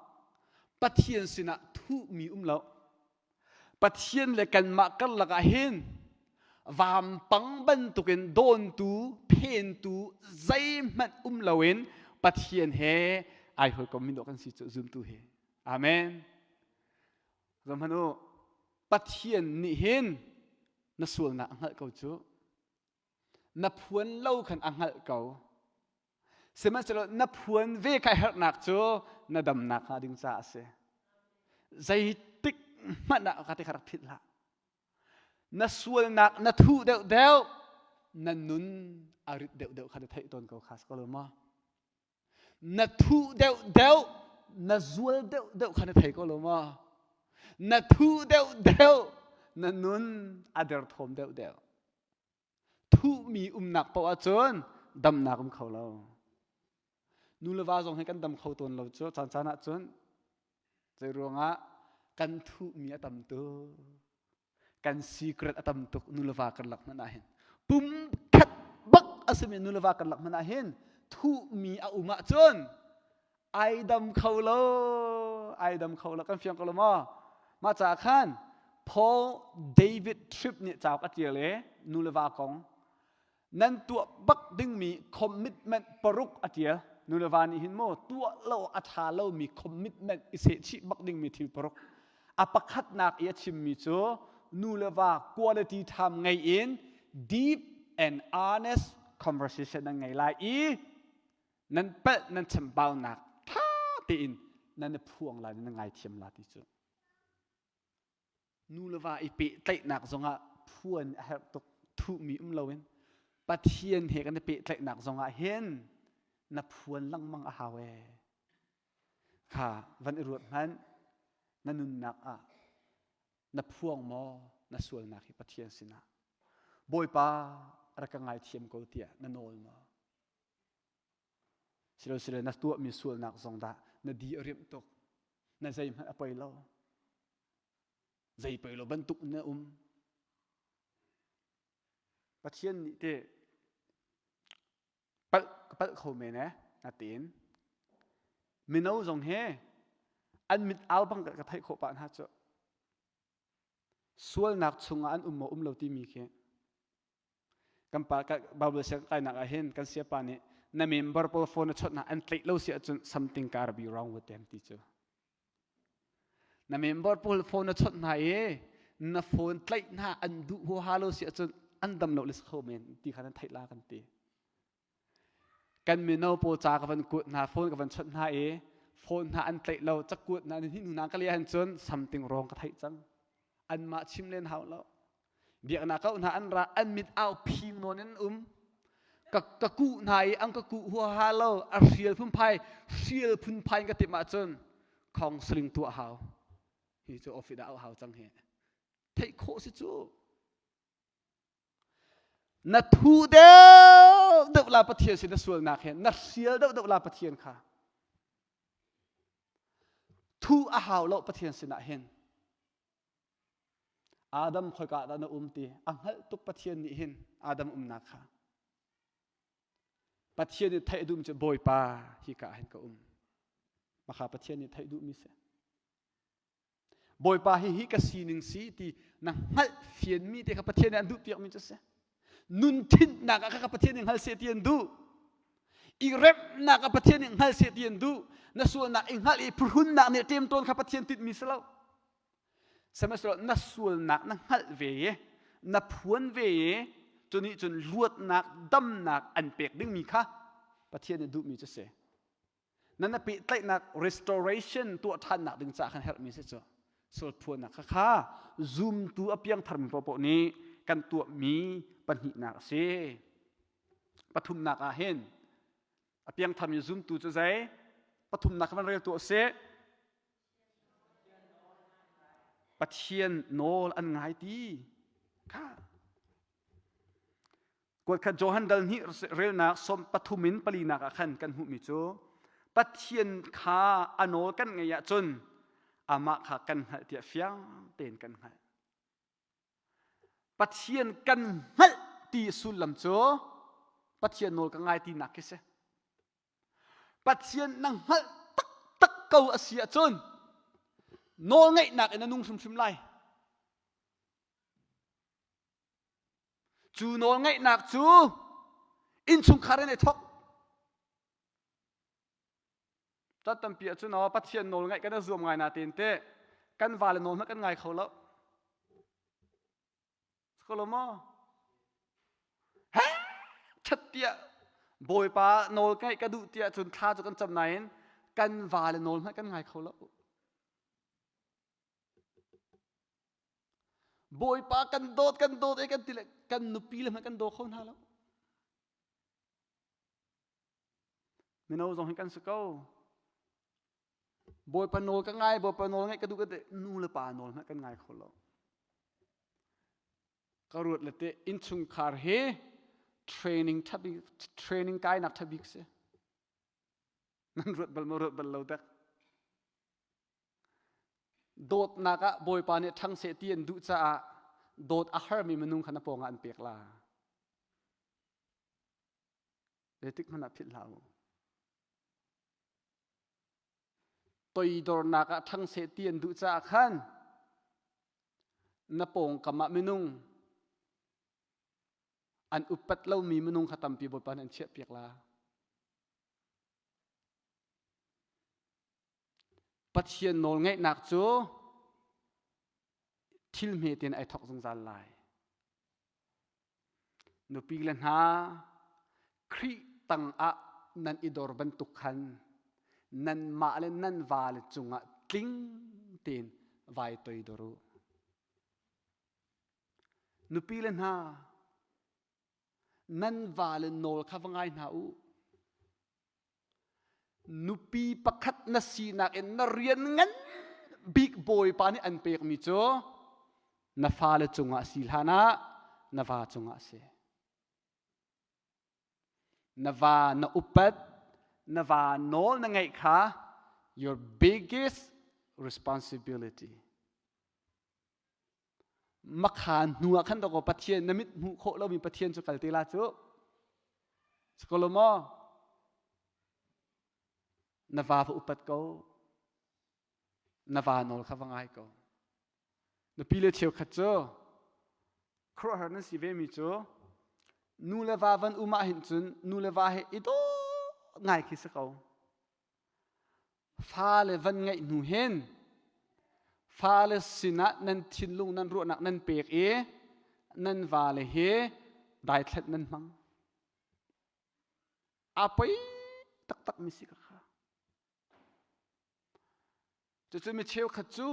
Pathian sinah thuhmi um lo. Pathian le kanmah karlak ah hin vampang bantukin dawntu, phentu zeihmanh um loin Pathian he ai hawikom mi dawh kan si cu zumtu hi. Amen. Zohhmanh u, Pathian nih hin na sualnak a hngalh ko cu. Na phuan lo khan a hngalh ko. Sihmanhsehlaw na phuan ve kha herhnak cu na damnak hnga ding caah a si. Zeitik hmanh ah ka ti kha rak philh hlah. Na sualnak na thuh deuhdeuh, na nun a rit deuhdeuh kha na theih tawn ko kha si ko lo maw? Na thuh deuhdeuh, na zual deuhdeuh kha na thei ko lo maw? Na thuh deuhdeuh, na nun a derthawm deuhdeuh. Thuhmi umnak paoh ahcun damnak um kho lo. Nu le va zong hi kan dam kho tawn lo cu caan caan ahcun zei ruangah kan thuhmi a tam tuk. Kan secret a tam tuk nu le va karlak hmanh ah hin. Pum khat bak a simi nu le va karlak hmanh ah hin thuhmi a um ahcun ai dam kho lo ai dam kho lo kan fiang ko lo maw mah caah khan Paul David Tripp nih cauk a ṭial i nu le va kong nan tuah bak dingmi commitment paruk a ṭial nu le va nih hin maw tuah lo a ṭha lomi commitment i sehchih bak dingmi thil paruk a pakhatnak i a chimmi cu nu le va quality time ngei in deep and honest conversation nan ngei lai i nan palh nan chambaunak ṭha tein nan i phuang lai nan ngaithiam la ti cu nu le va i pehtlaihnak zongah phuan a herh tuk thuhmi um loin Pathian he kan i pehtlaihnak zongah hin na phuan lengmang a hau ee kha van i ruat hmanh na nunnak ah na phuang maw na sualnak hi Pathian sinah Bawipa rak ka ngaithiam ko tiah na nawl maw Silosile na tuahmi sualnak zong dah na di a riamh tuk. Na zeihmanh a poi lo. Zei poi lo bantuk na um. Pathian nih te palh ka palh kho men eh natein mino zong he an mit au bang ka theih khawh pah hna cu sualnak chungah an um maw um lo timi khi Kan pa Bible siang kainak ah hin kan siapa nih na member pawl phone na chawnh hna an tlaih lo si ahcun something gotta be wrong with them ti cu. Na member pawl phone na chawnh hna i na phone tlaih hna an duh huaha lo si ahcun an dam lo le si kho men ti kha nan theih la kan ti. Kan mino pawl ca ka van kuat hna phone ka van chawnh hna i phone hna an tlaih lo cakuat hna ni hnu hna ka lian cun something wrong ka theih cang. Anmah chim len hau lo. Biaknak ko hna an ra an mit au phing nawn in um. Ka ka kuh hna i an ka kuh huaha lo a hrial phunphai hrial phunphai in ka timh ahcun counseling tuah hau. Hi cu office ah hau cang hi. Theih khawh si cu. Na thu deuh deuh la Pathian sin na sualnak he na hrial deuh deuh la Pathian kha. Thu a hau lo Pathian sinah hin. Adam khoika dah na um ti a hngalh tuk Pathian nih hin Adam umnak kha. Pathian nih theih duhmi cu Bawipa hika ah hin ka um. Maka Pathian nih theih duhmi si. Bawipa hi hi ka sining si ti na hngalh fianmi te kha Pathian nih an duh piakmi cu si. Nun thinhnak ah kha Pathian nih hngal seh ti an duh. I remnak ah Pathian nih hngal seh ti an duh. Na sualnak i hngalh i phuhrunnak nih ṭemṭawn kha Pathian tinhmi si lo. Sihmanhsehlaw na sualnak na hngalh ve i na phuan ve i cu nih cun luatnak damnak an pek dingmi kha Pathian nih duhmi cu si. Na na pehtlaihnak restoration tuah ṭhannak ding caah khan herhmi si cu. Sual phuannak kha kha zumtu a piangtharmi paohpaoh nih kan tuahmi pahnihnak a si. Pathumnak ah hin a piangtharmi zumtu cu zei? Pathumnak kha van rel tuah sih. Pathian nawl an ngai ti kha kuatkhat Johan dal hnih relnak som pathum in palinak ah khan kan hmuhmi cu Pathian kha a nawl kan ngeih ahcun amah kha kan hngalh tiah fiang tein kan hngalh. Pathian kan hngalh ti sullam cu Pathian nawl ka ngai tinak khi si. Pathian na hngalh taktak ko a si ahcun nawlngaihnak in na nung hrimhrim lai. Cu nawlngaihnak cu innchungkhar in ai thawk. Tat tampi ahcun aw Pathian nawl ngaih kan i zuam ngai natein teh kan vale nawl hmanh kan ngai kho lo. Ko lo maw? He ṭhat tiah Bawipa nawl ngaih ka duh tiah cun thla cu kan cam nain kan vale nawl hmanh kan ngai kho lo. Bawipa kan dawt kan dawt e kan ti le kan nupi le hmanh kan daw kho hna lo. Mino zong hi kan si ko. Bawipa nawl ka ngai, Bawipa nawl ngaih ka duh ka ti, nu le pa nawl hmanh kan ngai kho lo. Ka ruat le te innchungkhar hi training ṭhabik training kainak ṭhabik si. Nan ruat bal maw ruat bal lo dek. Dawtnak ah Bawipa nih ṭhang seh ti an duh caah dawt a harmi minung kha na pawngah an pek la. Zeitik hmanh ah philh hlah u. Toidornak ah ṭhang seh ti an duh caah khan na pawngkam ah minung an upat lomi minung kha tampi Bawipa nih an chiahpiak la. Pathian nawlngaihnak cu thil hmete in ai thawk zungzal lai. Nupi le hna, Khrih tangah nan i dor bantuk khan nanmah le nan vale cungah tling tein vai toidor u. Nupi le hna, nan vale nawl kha va ngai hna u. Nupi pakhat na sinak in na rian ngan bik Bawipa nih an pekmi cu na fale cungah si hlan ah na va cungah a si. Na va na upat, na va nawl na ngeih kha your biggest responsibility. Makhan hnu ah khan dawkaw Pathian na mit hmuh khawh lomi Pathian cu kal te la cu. Sikolo maw? Na va va upat ko. Na va nawl kha va ngai ko. Nupi le cheukhat cu khuaruahhar nan si vemi cu nu le va van um ah hin cun nu le va he i daw ngai khi si ko. Fale van ngeih hnu hin fale sinah nan thinlung nan ruahnak nan pek i nan vale hi daithlat nan hmang. A poi taktak mi si ka kha. Cucu mi cheukhat cu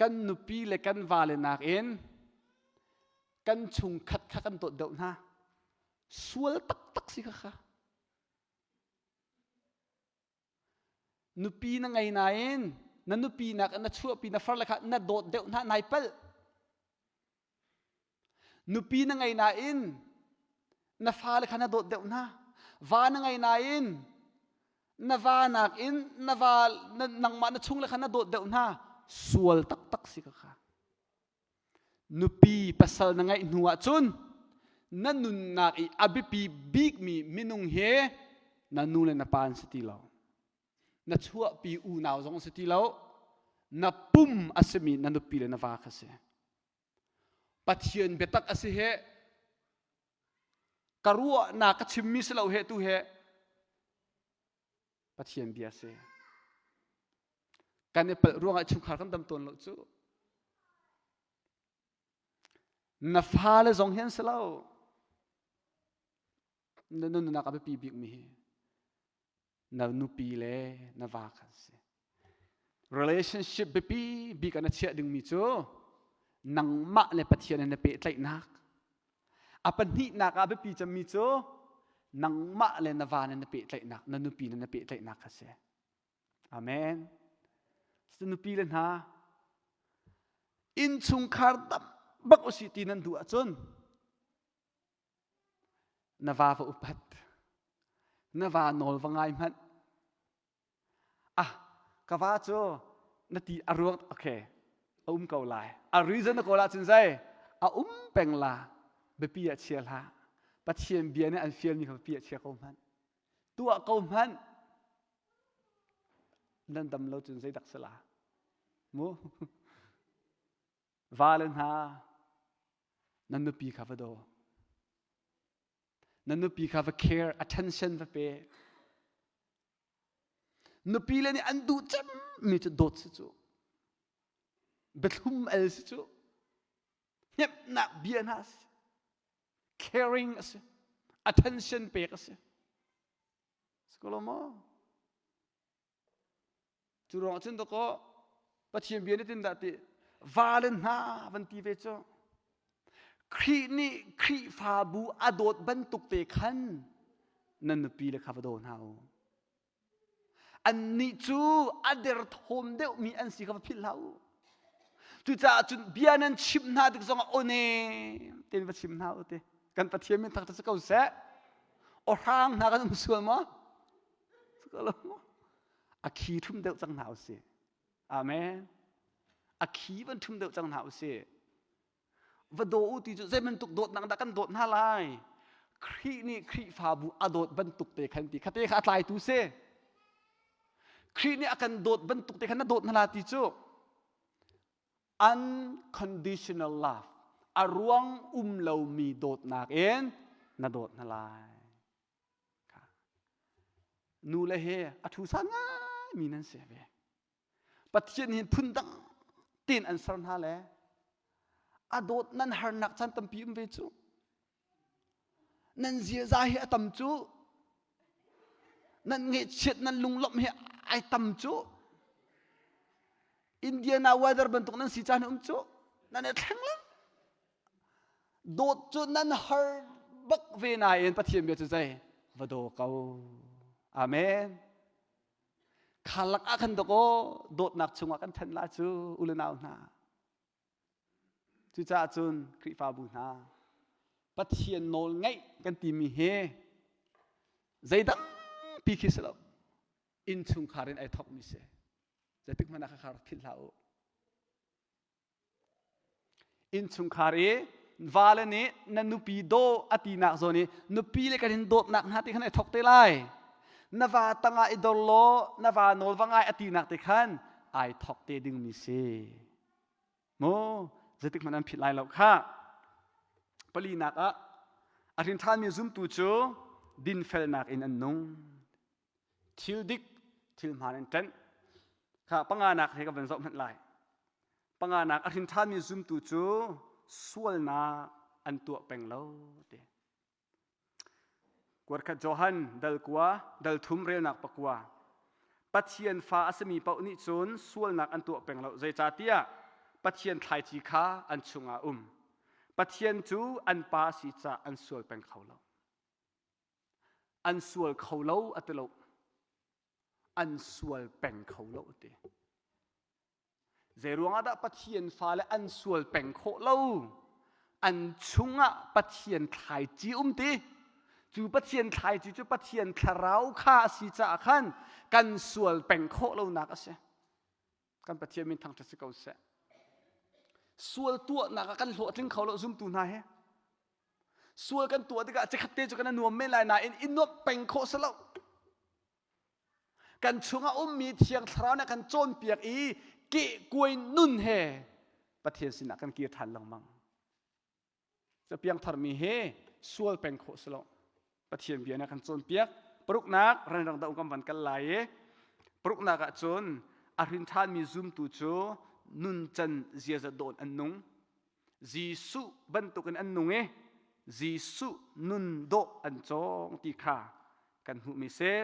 kan nupi le kan vale nakin kan chungkhat kha kan dawt deuh hna. Sual taktak si kha kha. Nupi na ngei nain na nupi nak na chuahpi na farle kha na dawt deuh hna nai palh. Nupi na ngei nain na fale kha na dawt deuh hna. Va na ngei nain na va nakin na va na, nangmah na chung le kha na dawt deuh hna. Sual taktak si ka kha. Nupi pasal na ngeih hnu ahcun na nunnak i a biapi bikmi minung he na nu le na pa an si ti lo. Na chuahpi unau zong an si ti lo. Na pum a simi na nupi le na va kha si. Pathian biatak a si he ka ruahnak ka chimmi si lo he tu he Pathian bia si. Kan i palh ruangah chungkhar kan dam tawn lo cu. Na fale zong hi an si lo. Na nunnak a biapi bikmi hi na nupi le na va kha si. Relationship biapi bik ah na chiah dingmi cu nangmah le Pathian in na pehtlaihnak A pahnihnak ah biapi cemmi cu nangmah le na va na pehtlaihnak, na nupi na pehtlaihnak kha si. Amen. Nupi le hna, innchungkhar dam bak usih ti nan duh ahcun na va va upat, na va nawl va ngai hmanh. Ah, ka va cu na ti a ruang okay a um ko lai. A reason na kawl ahcun zei a um peng la biapi ah chia hlah. Pathian bia nih an fialmi kha biapi ah chia ko hmanh. Tuah ko hmanh. Nan dam lo cun zeidak si la? Mu? Va le hna nan nupi kha va daw. Na nupi kha va care, attention va pe. Nupi le nih an duh cemmi cu dawt si cu. Biathlum el si cu. Hnemhnak bia hna si. Caring a si. Attention pek a si. Sikolo maw? Cu ruangah cun dakaw Pathian bia nih tin dah ti va le hna van ti ve cu Khrih nih Khrihfabu a dawt bantuk te khan nan nupi le kha va daw hna u. Annih cu a derthawm deuhmi an si kha va philh hlah u. Cucaah cun bia nan chimh hna tik zongah aw nem tein va chim hna u ti. Kan Pathian min thangṭhat si ko seh. Aw hrang hna kan um sual maw? A khi ṭhum deuh cang hna usih. Amen. A khi van ṭhum deuh cang hna usih. Va daw u ti cu zei bantuk dawtnak dah kan dawt hna lai? Khrih nih Khrihfabu a dawt bantuk te khan ti khate kha a tlaitu si. Khrih nih a kan dawt bantuk te khan na dawt hna la ti cu unconditional love a ruang um lomi dawtnak in na dawt hna lai. Nu le he a thu san ngaimi nan si ve. Pathian hin phundang tein an ser hna le a dawt nan harnak caan tampi um ve cu. Nan ziaza hi a tam cu. Nan ngaihchiat nan lunglawmh hi ai tam cu. Indiana weather bantuk nan si caan um cu. Nan i thleng lang. Dawt cu nan har bak ve nain Pathian bia cu zei va daw ko. Amen. Kha lak ah khan dawk dawtnak chungah kan then la cu u le nau hna. Cucaah cun Khrihfabu hna Pathian nawl ngaih kan timi hi zeidang pi khi si lo. Innchungkhar in ai thawkmi si. Zeitik hmanh ah kha rak philh hlah u. Innchungkhar i vale nih na nupi daw a tinak zawn i nupi le kan in dawtnak hna ti khan ai thawk te lai. Na va tangah i dor law na va nawl va ngai a tinak te khan ai thawk te dingmi si. Mu zeitik hmanh an philh lai lo kha. Palinak ah a hrin ṭhanmi zumtu cu dinfelnak in an nung. Thil dik, thil hmaan in ṭanh. Kha panganak he ka van zoh hmanh lai. Panganak a hrin ṭhanmi zumtu cu sualnak an tuah peng lo ti. Kuarkhat Johan dal kua dal thum relnak pakua. Pathian fa a simi paoh nih cun sualnak an tuah peng lo zeicahtiah Pathian thlaici kha an chungah a um. Pathian cu an pa a si caah an sual peng kho lo. An sual kho lo a ti lo. An sual peng kho lo a ti. Zeiruangah dah Pathian fale an sual peng khawh lo? An chungah Pathian thlaici um ti. Cu Pathian thlaici cu Pathian thlarau kha a si caah khan kan sual peng khawh lonak a si. Kan Pathian min thangṭhat si ko seh. Sual tuahnak ah kan hlawhtling kho lo zumtu hna he. Sual kan tuah tikah cikhat te cu kan i nuam men lai nain i nuamh peng khawh si lo. Kan chungah ummi Thiang Thlarau nih a kan cawnpiak i kehkuai nun he Pathian sinah kan kir ṭhan lengmang. Cu piangtharmi he sual peng khawh si lo. Pathian bia nih a kan cawnpiak. Paruknak renrang doh kan van kal lai i paruknak ah cun a hrin ṭhanmi zumtu cu nuncan ziaza dawn an nung. Jesuh bantukin an nung i Jesuh nun dawh an cawng ti kha kan hmuhmi si.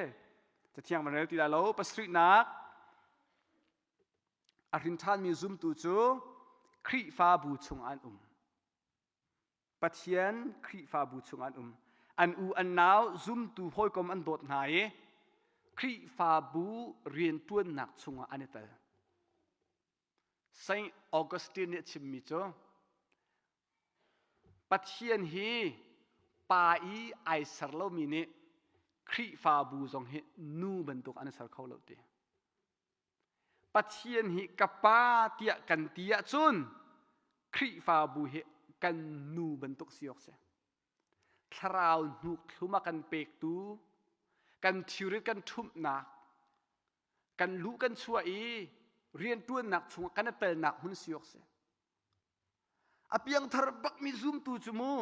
Cathiang van rel ti lai lo. Pasarihnak a hrin ṭhanmi zumtu cu Khrihfabu chungah an um. Pathian Khrihfabu chungah an um. An u an nau zumtu hawikom an dawt hna i Khrihfabu rianṭuannak chungah an i tel. Saint Augustine nih a chimmi cu Pathian hi pa i ai ser lomi nih Khrihfabu zong hi nu bantuk an i ser kho lo ti. Pathian hi ka pa tiah kan ti ahcun Khrihfabu hi kan nu bantuk si awk si. Thlarau hnuk thlum a kan pektu, kan thilrit kan ṭhumhnak, kan luh kan chuah i rianṭuannak chungah kan i telnak hmun si awk si. A piangthar bakmi zumtu cu mu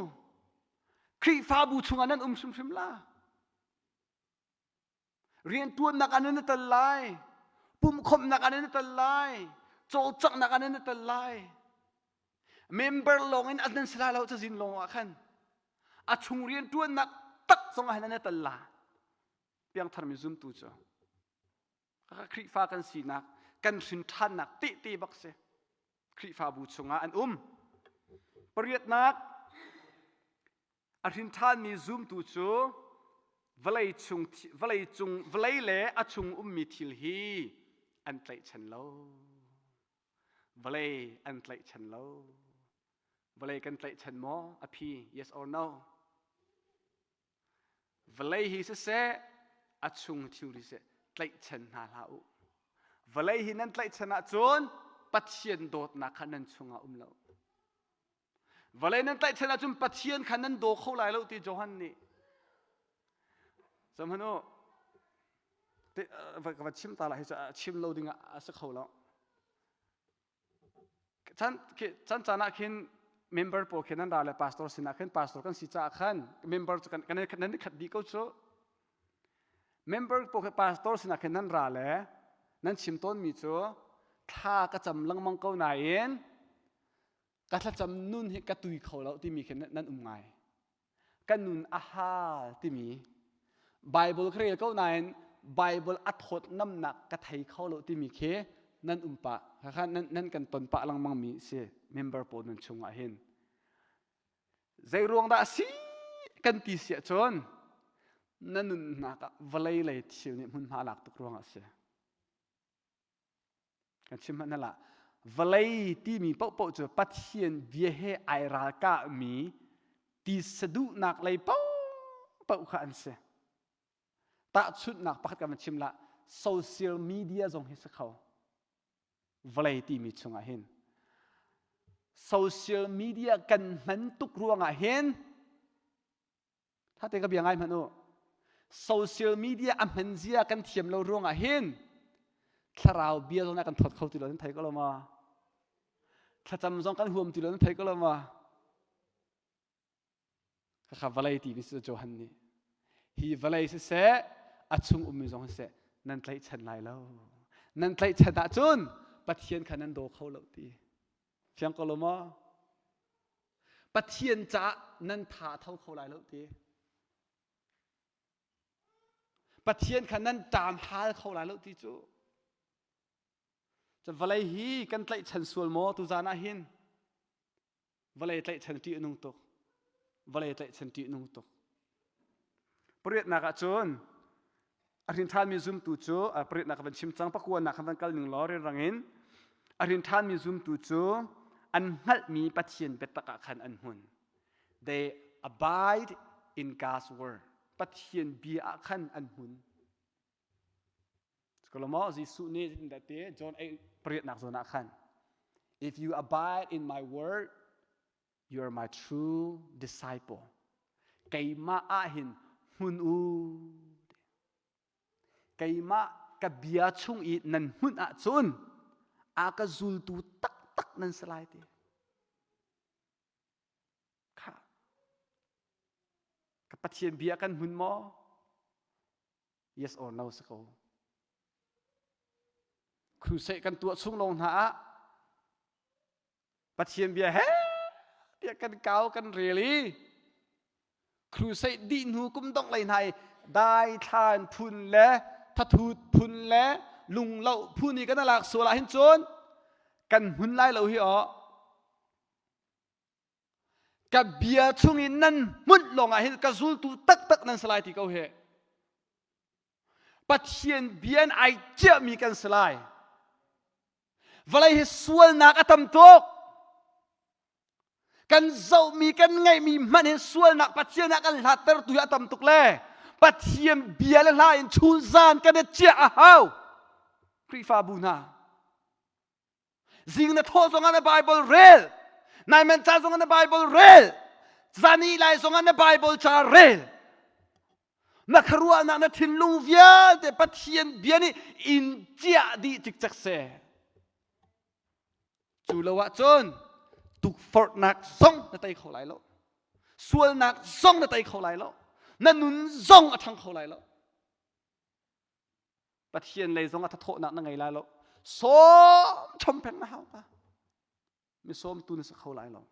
Khrihfabu chungah nan um hrimhrim la. Rianṭuannak ah nan i tel lai. Pumkhawmhnak ah nan i tel lai. Cawlcanghnak ah nan i tel lai. Member lawng in nan si lai lo cazin lawng ah khan a chung rianṭuannak tak zong ah hin nan i tel la. Piangtharmi zumtu cu Khrihfa kan sinak kan hrin ṭhannak tehte bak si. Khrihfabu chungah an um. Pariatnak a hrin ṭhanmi zumtu cu vawlei chung vawlei cung vawlei le a chung ummi thil hi an tlaihchan lo. Vawlei an tlaihchan lo. Vawlei kan tlaihchan maw? A phi yes or no? Vawlei hi siseh, a chung thilri seh, tlaihchan hna hlah u. Vawlei hi nan tlaihchan ahcun Pathian dawtnak kha nan chungah um lo. Vawlei nan tlaihchan ahcun Pathian kha nan daw kho lai lo ti Johan nih. Zamhan u, ka va chim ta lai hi chim lo ding ah a si kho lo. Chan chan caan ah khin member pawl khin nan ra le pastor sinah khin pastor kan si caah khan member cu kan kan nan i khat dih ko cu. Member pawl khi pastor sinah khin nan ra le nan chim tawnmi cu thla ka cam lengmang ko nain ka thlacam nun hi ka tui kho lo timi khin nan um ngai. Ka nun a hal timi Bible ka rel ko nain Bible a thawtnamnak ka thei kho lo timi khi nan um pah kha nan, nan kan ton pah lengmang mi si member pawl nan chungah hin zei ruang dah si kan ti si ahcun na nunnak ah vawlei lei thil nih hmunhma lak tuk ruangah a si Kan chim hmanh hlah. Vawlei timi paohpaoh cu Pathian bia he ai ralkahmi tisa duhnak lei paohpaoh kha an si. Tahchunhnak pakhat kan van chim lah. Social media zong hi si kho. Vawlei timi chungah hin. Social media kan hman tuk ruangah hin Thate ka bia ngai hmanh u. Social media a hman zia kan thiam lo ruangah hin thlarau bia zong kan thawt kho ti lo nan thei ko lo ma? Thlacam zong kan huam ti lo nan thei ko lo ma? Khakha vawlei ti mi si Johan nih hi vawlei siseh a chung ummi zong siseh nan tlaihchan lai lo. Nan tlaihchan ahcun Pathian kha nan daw kho lo ti. Fiang ko lo maw? Pathian caah nan tha a tho kho lai lo ti. Pathian kha nan ṭam hal kho lai lo ti cu. Cu vawlei hi kan tlaihchan sual maw tuzan ah hin? Vawlei tlaihchan ṭih a nung tuk. Vawlei tlaihchan ṭih a nung tuk. Pariatnak ah cun a hrin ṭhanmi zumtu cu pariatnak ka van chim cang pakuanak kan van kal ning law rianrang in a hrin ṭhanmi zumtu cu an hngalhmi Pathian biatak ah khan an hmun. They abide in God's word. Pathian bia ah khan an hmun. Kolomo Jesuh nih zeitindah ti John 8 pariatnak zawn ah khan If you abide in my word, you are my true disciple. Keimah ah hin hmun u. Keimah ka bia chung i nan hmun ahcun a ka zultu taktak nan si lai ti. Kha. Ka Pathian bia kan hmun maw? Yes or no si ko. Crusade kan tuah chung lawng hna ah Pathian bia he tiah kan kau kan rel i crusade dih hnu kum dongh lei hna i daithlan phun le thathut phun le lungloh phun i kan lak sual ah hin cun kan hmun lai lo hi aw Ka bia chungin nan hmunh lawngah hin ka zultu taktak nan si lai ti ko hi. Pathian bia in ai ciahmi kan si lai. Vawlei hi sualnak a tam tuk. Kan zohmi kan ngeihmi hmanh hin sualnak Pathian ah kan hlattertu hi a tam tuk le Pathian bia le hla in chun zan kan i ciah a hau. Khrihfabu hna. Zing na thawh zongah na Bible rel. Naiman ca zongah na Bible rel. Zan i lai zongah na Bible ca rel. Na khuaruahnak na thinlung vialte Pathian bia nih in ciah dih cikcek seh. Cu lo ahcun tukforhnak zong na tei kho lai lo. Sualnak zong na tei kho lai lo. Na nun zong a ṭhang kho lai lo. Pathian lei zong a thathawhnak na ngei lai lo. Sawm chom peng na hau ta. Mi sawmtu na si kho lai lo.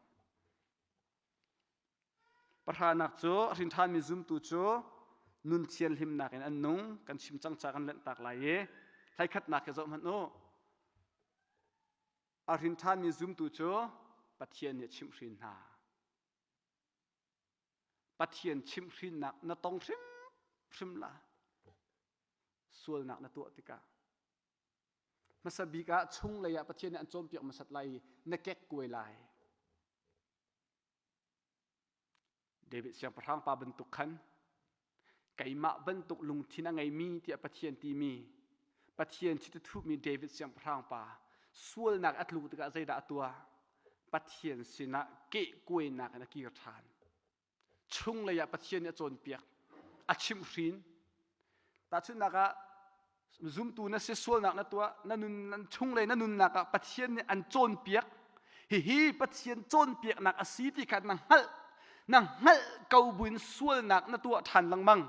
Pahranak cu a hrin ṭhanmi zumtu cu nun thianhlimnak in an nung kan chim cang ca kan lanhtak lai i hlaikhatnak hi zoh hmanh u. A hrin ṭhanmi zumtu cu Pathian nih a chimhhrin hna. Pathian chimhhrinnak na tong hrimhrim la. Sualnak na tuah tikah hmasa bik ah chunglei ah Pathian nih an cawnpiak hmasat lai i na kek kuai lai. David siangpahrang pa bantuk khan keimah bantuk lungthin a ngeimi tiah Pathian timi Pathian chiti thuhmi David siangpahrang pa sualnak a tluk tikah zeidah a tuah? Pathian sinah kehkuainak in a kir ṭhan. Chunglei ah Pathian nih a cawnpiak, a chimhhrin. Tahchunhnak ah zumtu na si sualnak na tuah, na nun chunglei na nunnak ah Pathian nih an cawnpiak. Hihi Pathian cawnpiaknak a si ti kha na hngalh. Na hngalh ko buin sualnak na tuah ṭhan lengmang.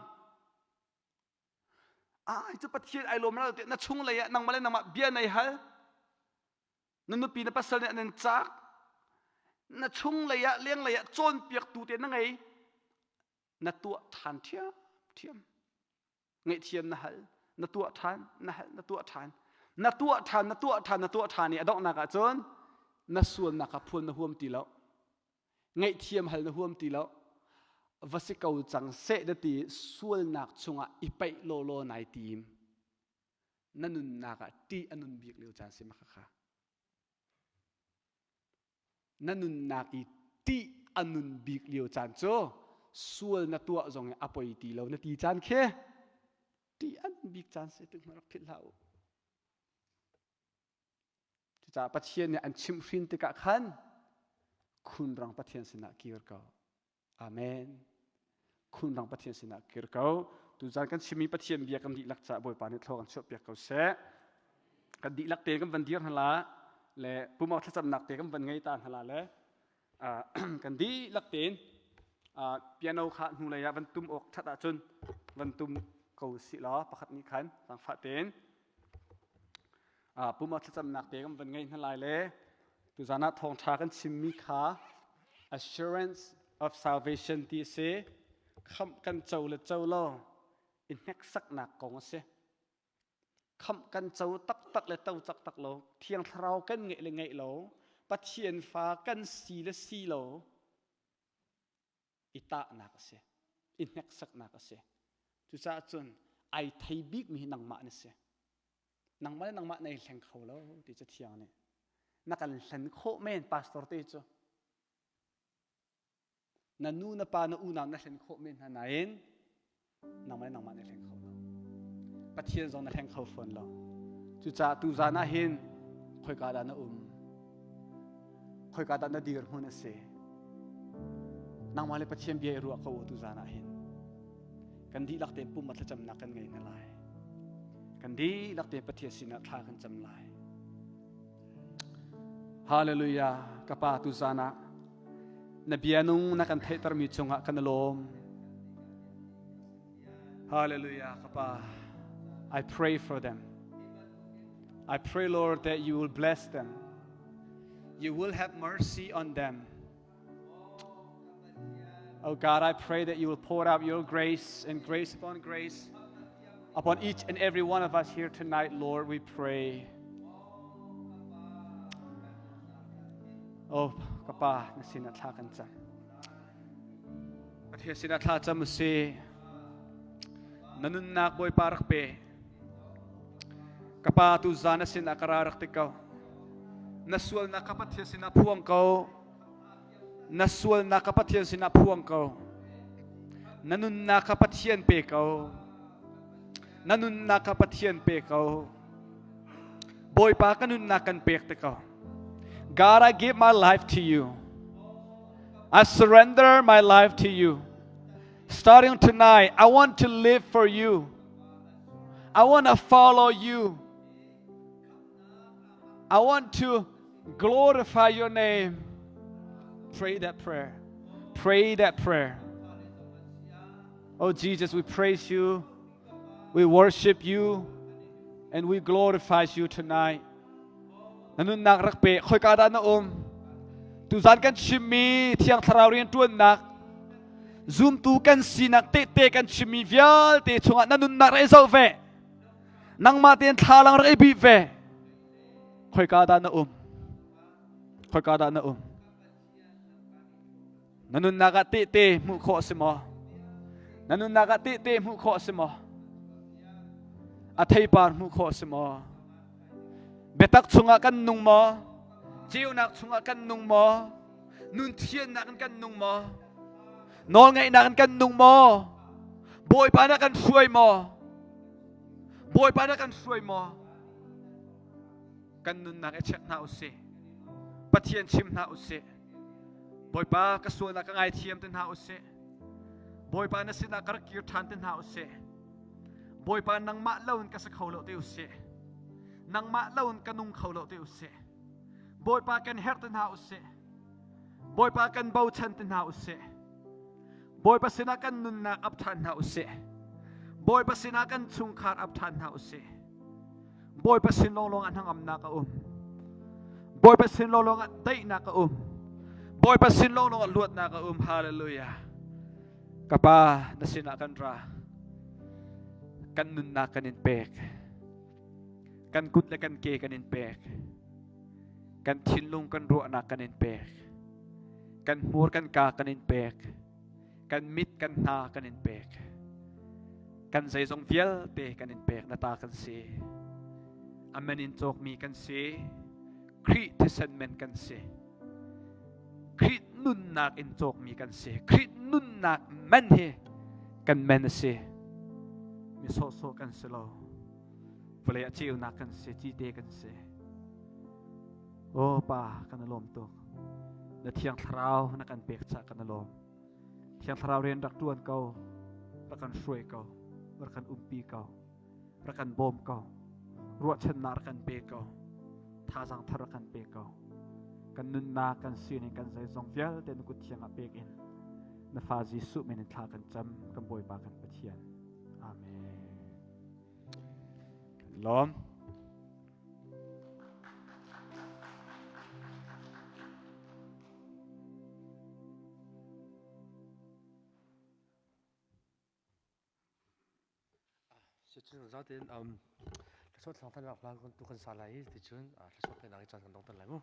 Ah, cu Pathian ai lawm lo tiah na chunglei ah nangmah le nangmah bia nei hal. Na nupi na pasal nih an in cak. Na chunglei ah lenglei ah cawnpiaktu te na ngei. Na tuah ṭhan ṭhiamṭhiam. Ngaihthiam na hal. Na tuah ṭhan, na hal, na tuah ṭhan. Na tuah ṭhan, na tuah ṭhan, na tuah ṭhan i a donghnak ah cun na sualnak kha phuan na huam ti lo. Ngaihthiam hal na huam ti lo. Va si ko cang seh na ti sualnak chungah i paih lawlaw nai tim. Na nunnak ah ṭih a nun bik lio caan si ma kha. Na nunnak i ṭih a nun bik lio caan cu sual na tuah zong i a poi ti lo na ti caan khi ṭih a nun bik caan si tu rak philh hlah u. Cucaah Pathian nih an chimhhrin tikah khan khunrang Pathian sinah kir ko. Amen. Khunrang Pathian sinah kir ko. Tuzan kan chimmi Pathian bia kan dihlak caah Bawipa nih thlaw kan chuahpiak ko seh. Kan dihlak te kan van dir hna la le pumau thlacamnak te kan van ngei ta hna la le kan dihlak tein piano kha hnulei ah van tum awk that ahcun van tum ko sih law pakhat nih khan zaangfah tein pumau thlacamnak te kan van ngei hna lai le tuzan ah thawngṭha kan chimmi kha assurance of salvation ti a si khamh kan co le co lo i hneksaknak kong a si khamh kan co taktak le to taktak lo thiang thlarau kan ngeih le ngeih lo pathian fa kan si le si lo i tahnak a si i hneksaknak a si. Cucaah cun ai thei bikmi hi nangmah na si. Nangmah le nangmah na i hleng kho lo ti Cathiang nih. Na kan hlen khawh men pastor te cu. Na nu na pa na unau na hlen khawh men hna nain nangmah le nangmah na hleng kho lo. Pathian zong na hleng kho fawn lo. Cucaah tuzaan ah hin khoika dah na um? Khoika dah na dirhmun a si? Nangmah le Pathian bia i ruah ko u tuzaan ah hin. Kan dihlak tein pum a thlacamnak kan ngei hna lai. Kan dihlak tein Pathian sinah thla kan cam lai. Hallelujah. Ka pa tuzaan ah na bia nung na kan theihtermi cungah kan i lawm. Hallelujah. Ka pa. I pray for them. I pray, Lord, that you will bless them. You will have mercy on them. Oh God, I pray that you will pour out your grace and grace upon grace upon each and every one of us here tonight, Lord, we pray. Oh, ka pa, na sin thla kan cam. Pathian sinah thla cam u si. Na nunnak Bawipa rak pe. Ka pa tu zan na sinah ka ra rak ti ko. Na sualnak kha Pathian sinah phuang ko. Na sualnak kha Pathian sinah phuang ko. Na nunnak kha Pathian pe ko. Na nunnak kha Pathian pe ko. Bawipa ka nunnak kan pek te ko. God, I give my life to you. I surrender my life to you. Starting tonight, I want to live for you. I want to follow you. I want to glorify your name. Pray that prayer. Pray that prayer. Oh, Jesus, we praise you. We worship you. And we glorify you tonight. Na nunnak rak pe khoika dah na um tuzan kan chimmi thiang thlarau rian ṭuannak zumtu kan sinak tehte kan chimmi vialte chungah na nunnak rak i zoh ve nangmah tein thlalang rak i bih ve khoika dah na um khoika dah na um Na nunnak ah tehte hmuh khawh a si maw? Na nunnak ah tehte hmuh khawh a si maw? A theipar hmuh khawh a si maw? Biatak chungah kan nung maw? Ceunak chungah kan nung maw? Nun thiannak in kan nung maw? Nawlngaihnak in kan nung maw? Bawipa na kan hruai maw? Bawipa na kan hruai maw? Kan nunnak i check hna usih. Pathian chim hna usih. Bawipa ka sualnak ka ngaithiam te hna usih. Bawipa na sinah ka rak kir ṭhan te hna usih. Bawipa nangmah lo in ka si kho lo te usih. Nangmah lo in ka nung kho lo te usih. Bawipa kan herh te hna usih. Bawipa kan bochan te hna usih. Bawipa sinah kan nunnak ap ṭhan hna usih. Bawipa sinah kan chungkhar ap ṭhan hna usih. Bawipa sin lawnglawng ah hnangamnak a um. Bawipa sin lawnglawng ah daihnak a um. Bawipa sin lawnglawng ah luatnak a um. Hallelujah. Ka pa na sinah kan ra. Kan nunnak kan in pek. Kan kut le kan ke kan in pek. Kan thinlung kan ruahnak kan in pek. Kan hmur kan ka kan in pek. Kan mit kan hna kan in pek. Kan zeizong vialte kan in pek na ta kan si. Amen in cawkmi kan si. Khrih thisen men kan si. Khrih nunnak in cawkmi kan si. Khrih nunnak men hi kan men a si. Mi sawhsawh kan si lo. Vawlei a ceunak kan si, cite kan si. Oh pa, kan i lawm tuk. Na thiang thlarau na kan pek cah kan i lawm. Thiang Thlarau rian rak ṭuan ko, rak kan hruai ko, rak kan umpi ko, rak kan bawm ko, ruahchannak rak kan pe ko, thazaang thar rak kan pe ko. Kan nunnak, kan sining, kan zeizong vialte na kut thiang ah pek in na fa Jesuh min in thla kan cam, kan Bawipa kan Pathian. Amen. Lawm. Cucun zaten thluachuah thlang than hla kan tu kan sa lai i ticun thluachuah penak i caan kan dong tan lai mu.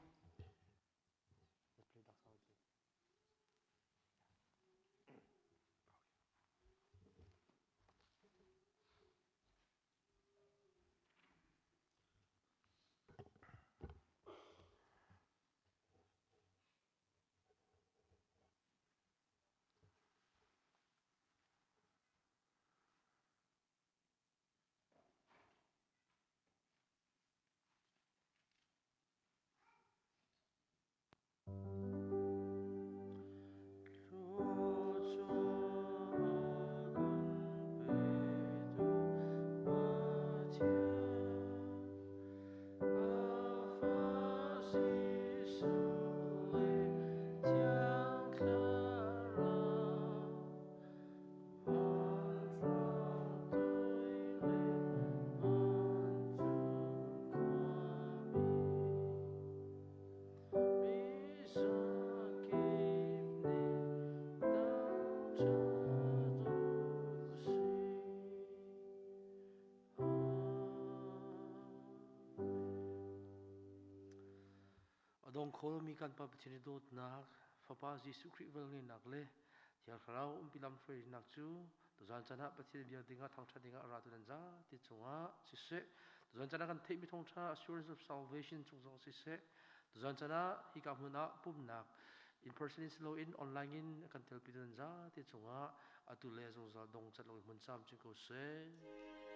Dong kho lomi kan Pa Pathian i dawtnak, Fapa Jesuh Khrih velngeihnak le Thiang Thlarau umpi lamhruainak cu tuzan caan ah Pathian biak dingah thangṭhat dingah a ratu nan zate cungah siseh, tuzan caan ah kan theihmi thawngṭha assurance of salvation cung zong siseh, tuzan caan ah hika hmun ah pumhnak in person in siloin online in kan telpi nan zate cungah atu le zungzal dong cat lo hmun camcin ko seh.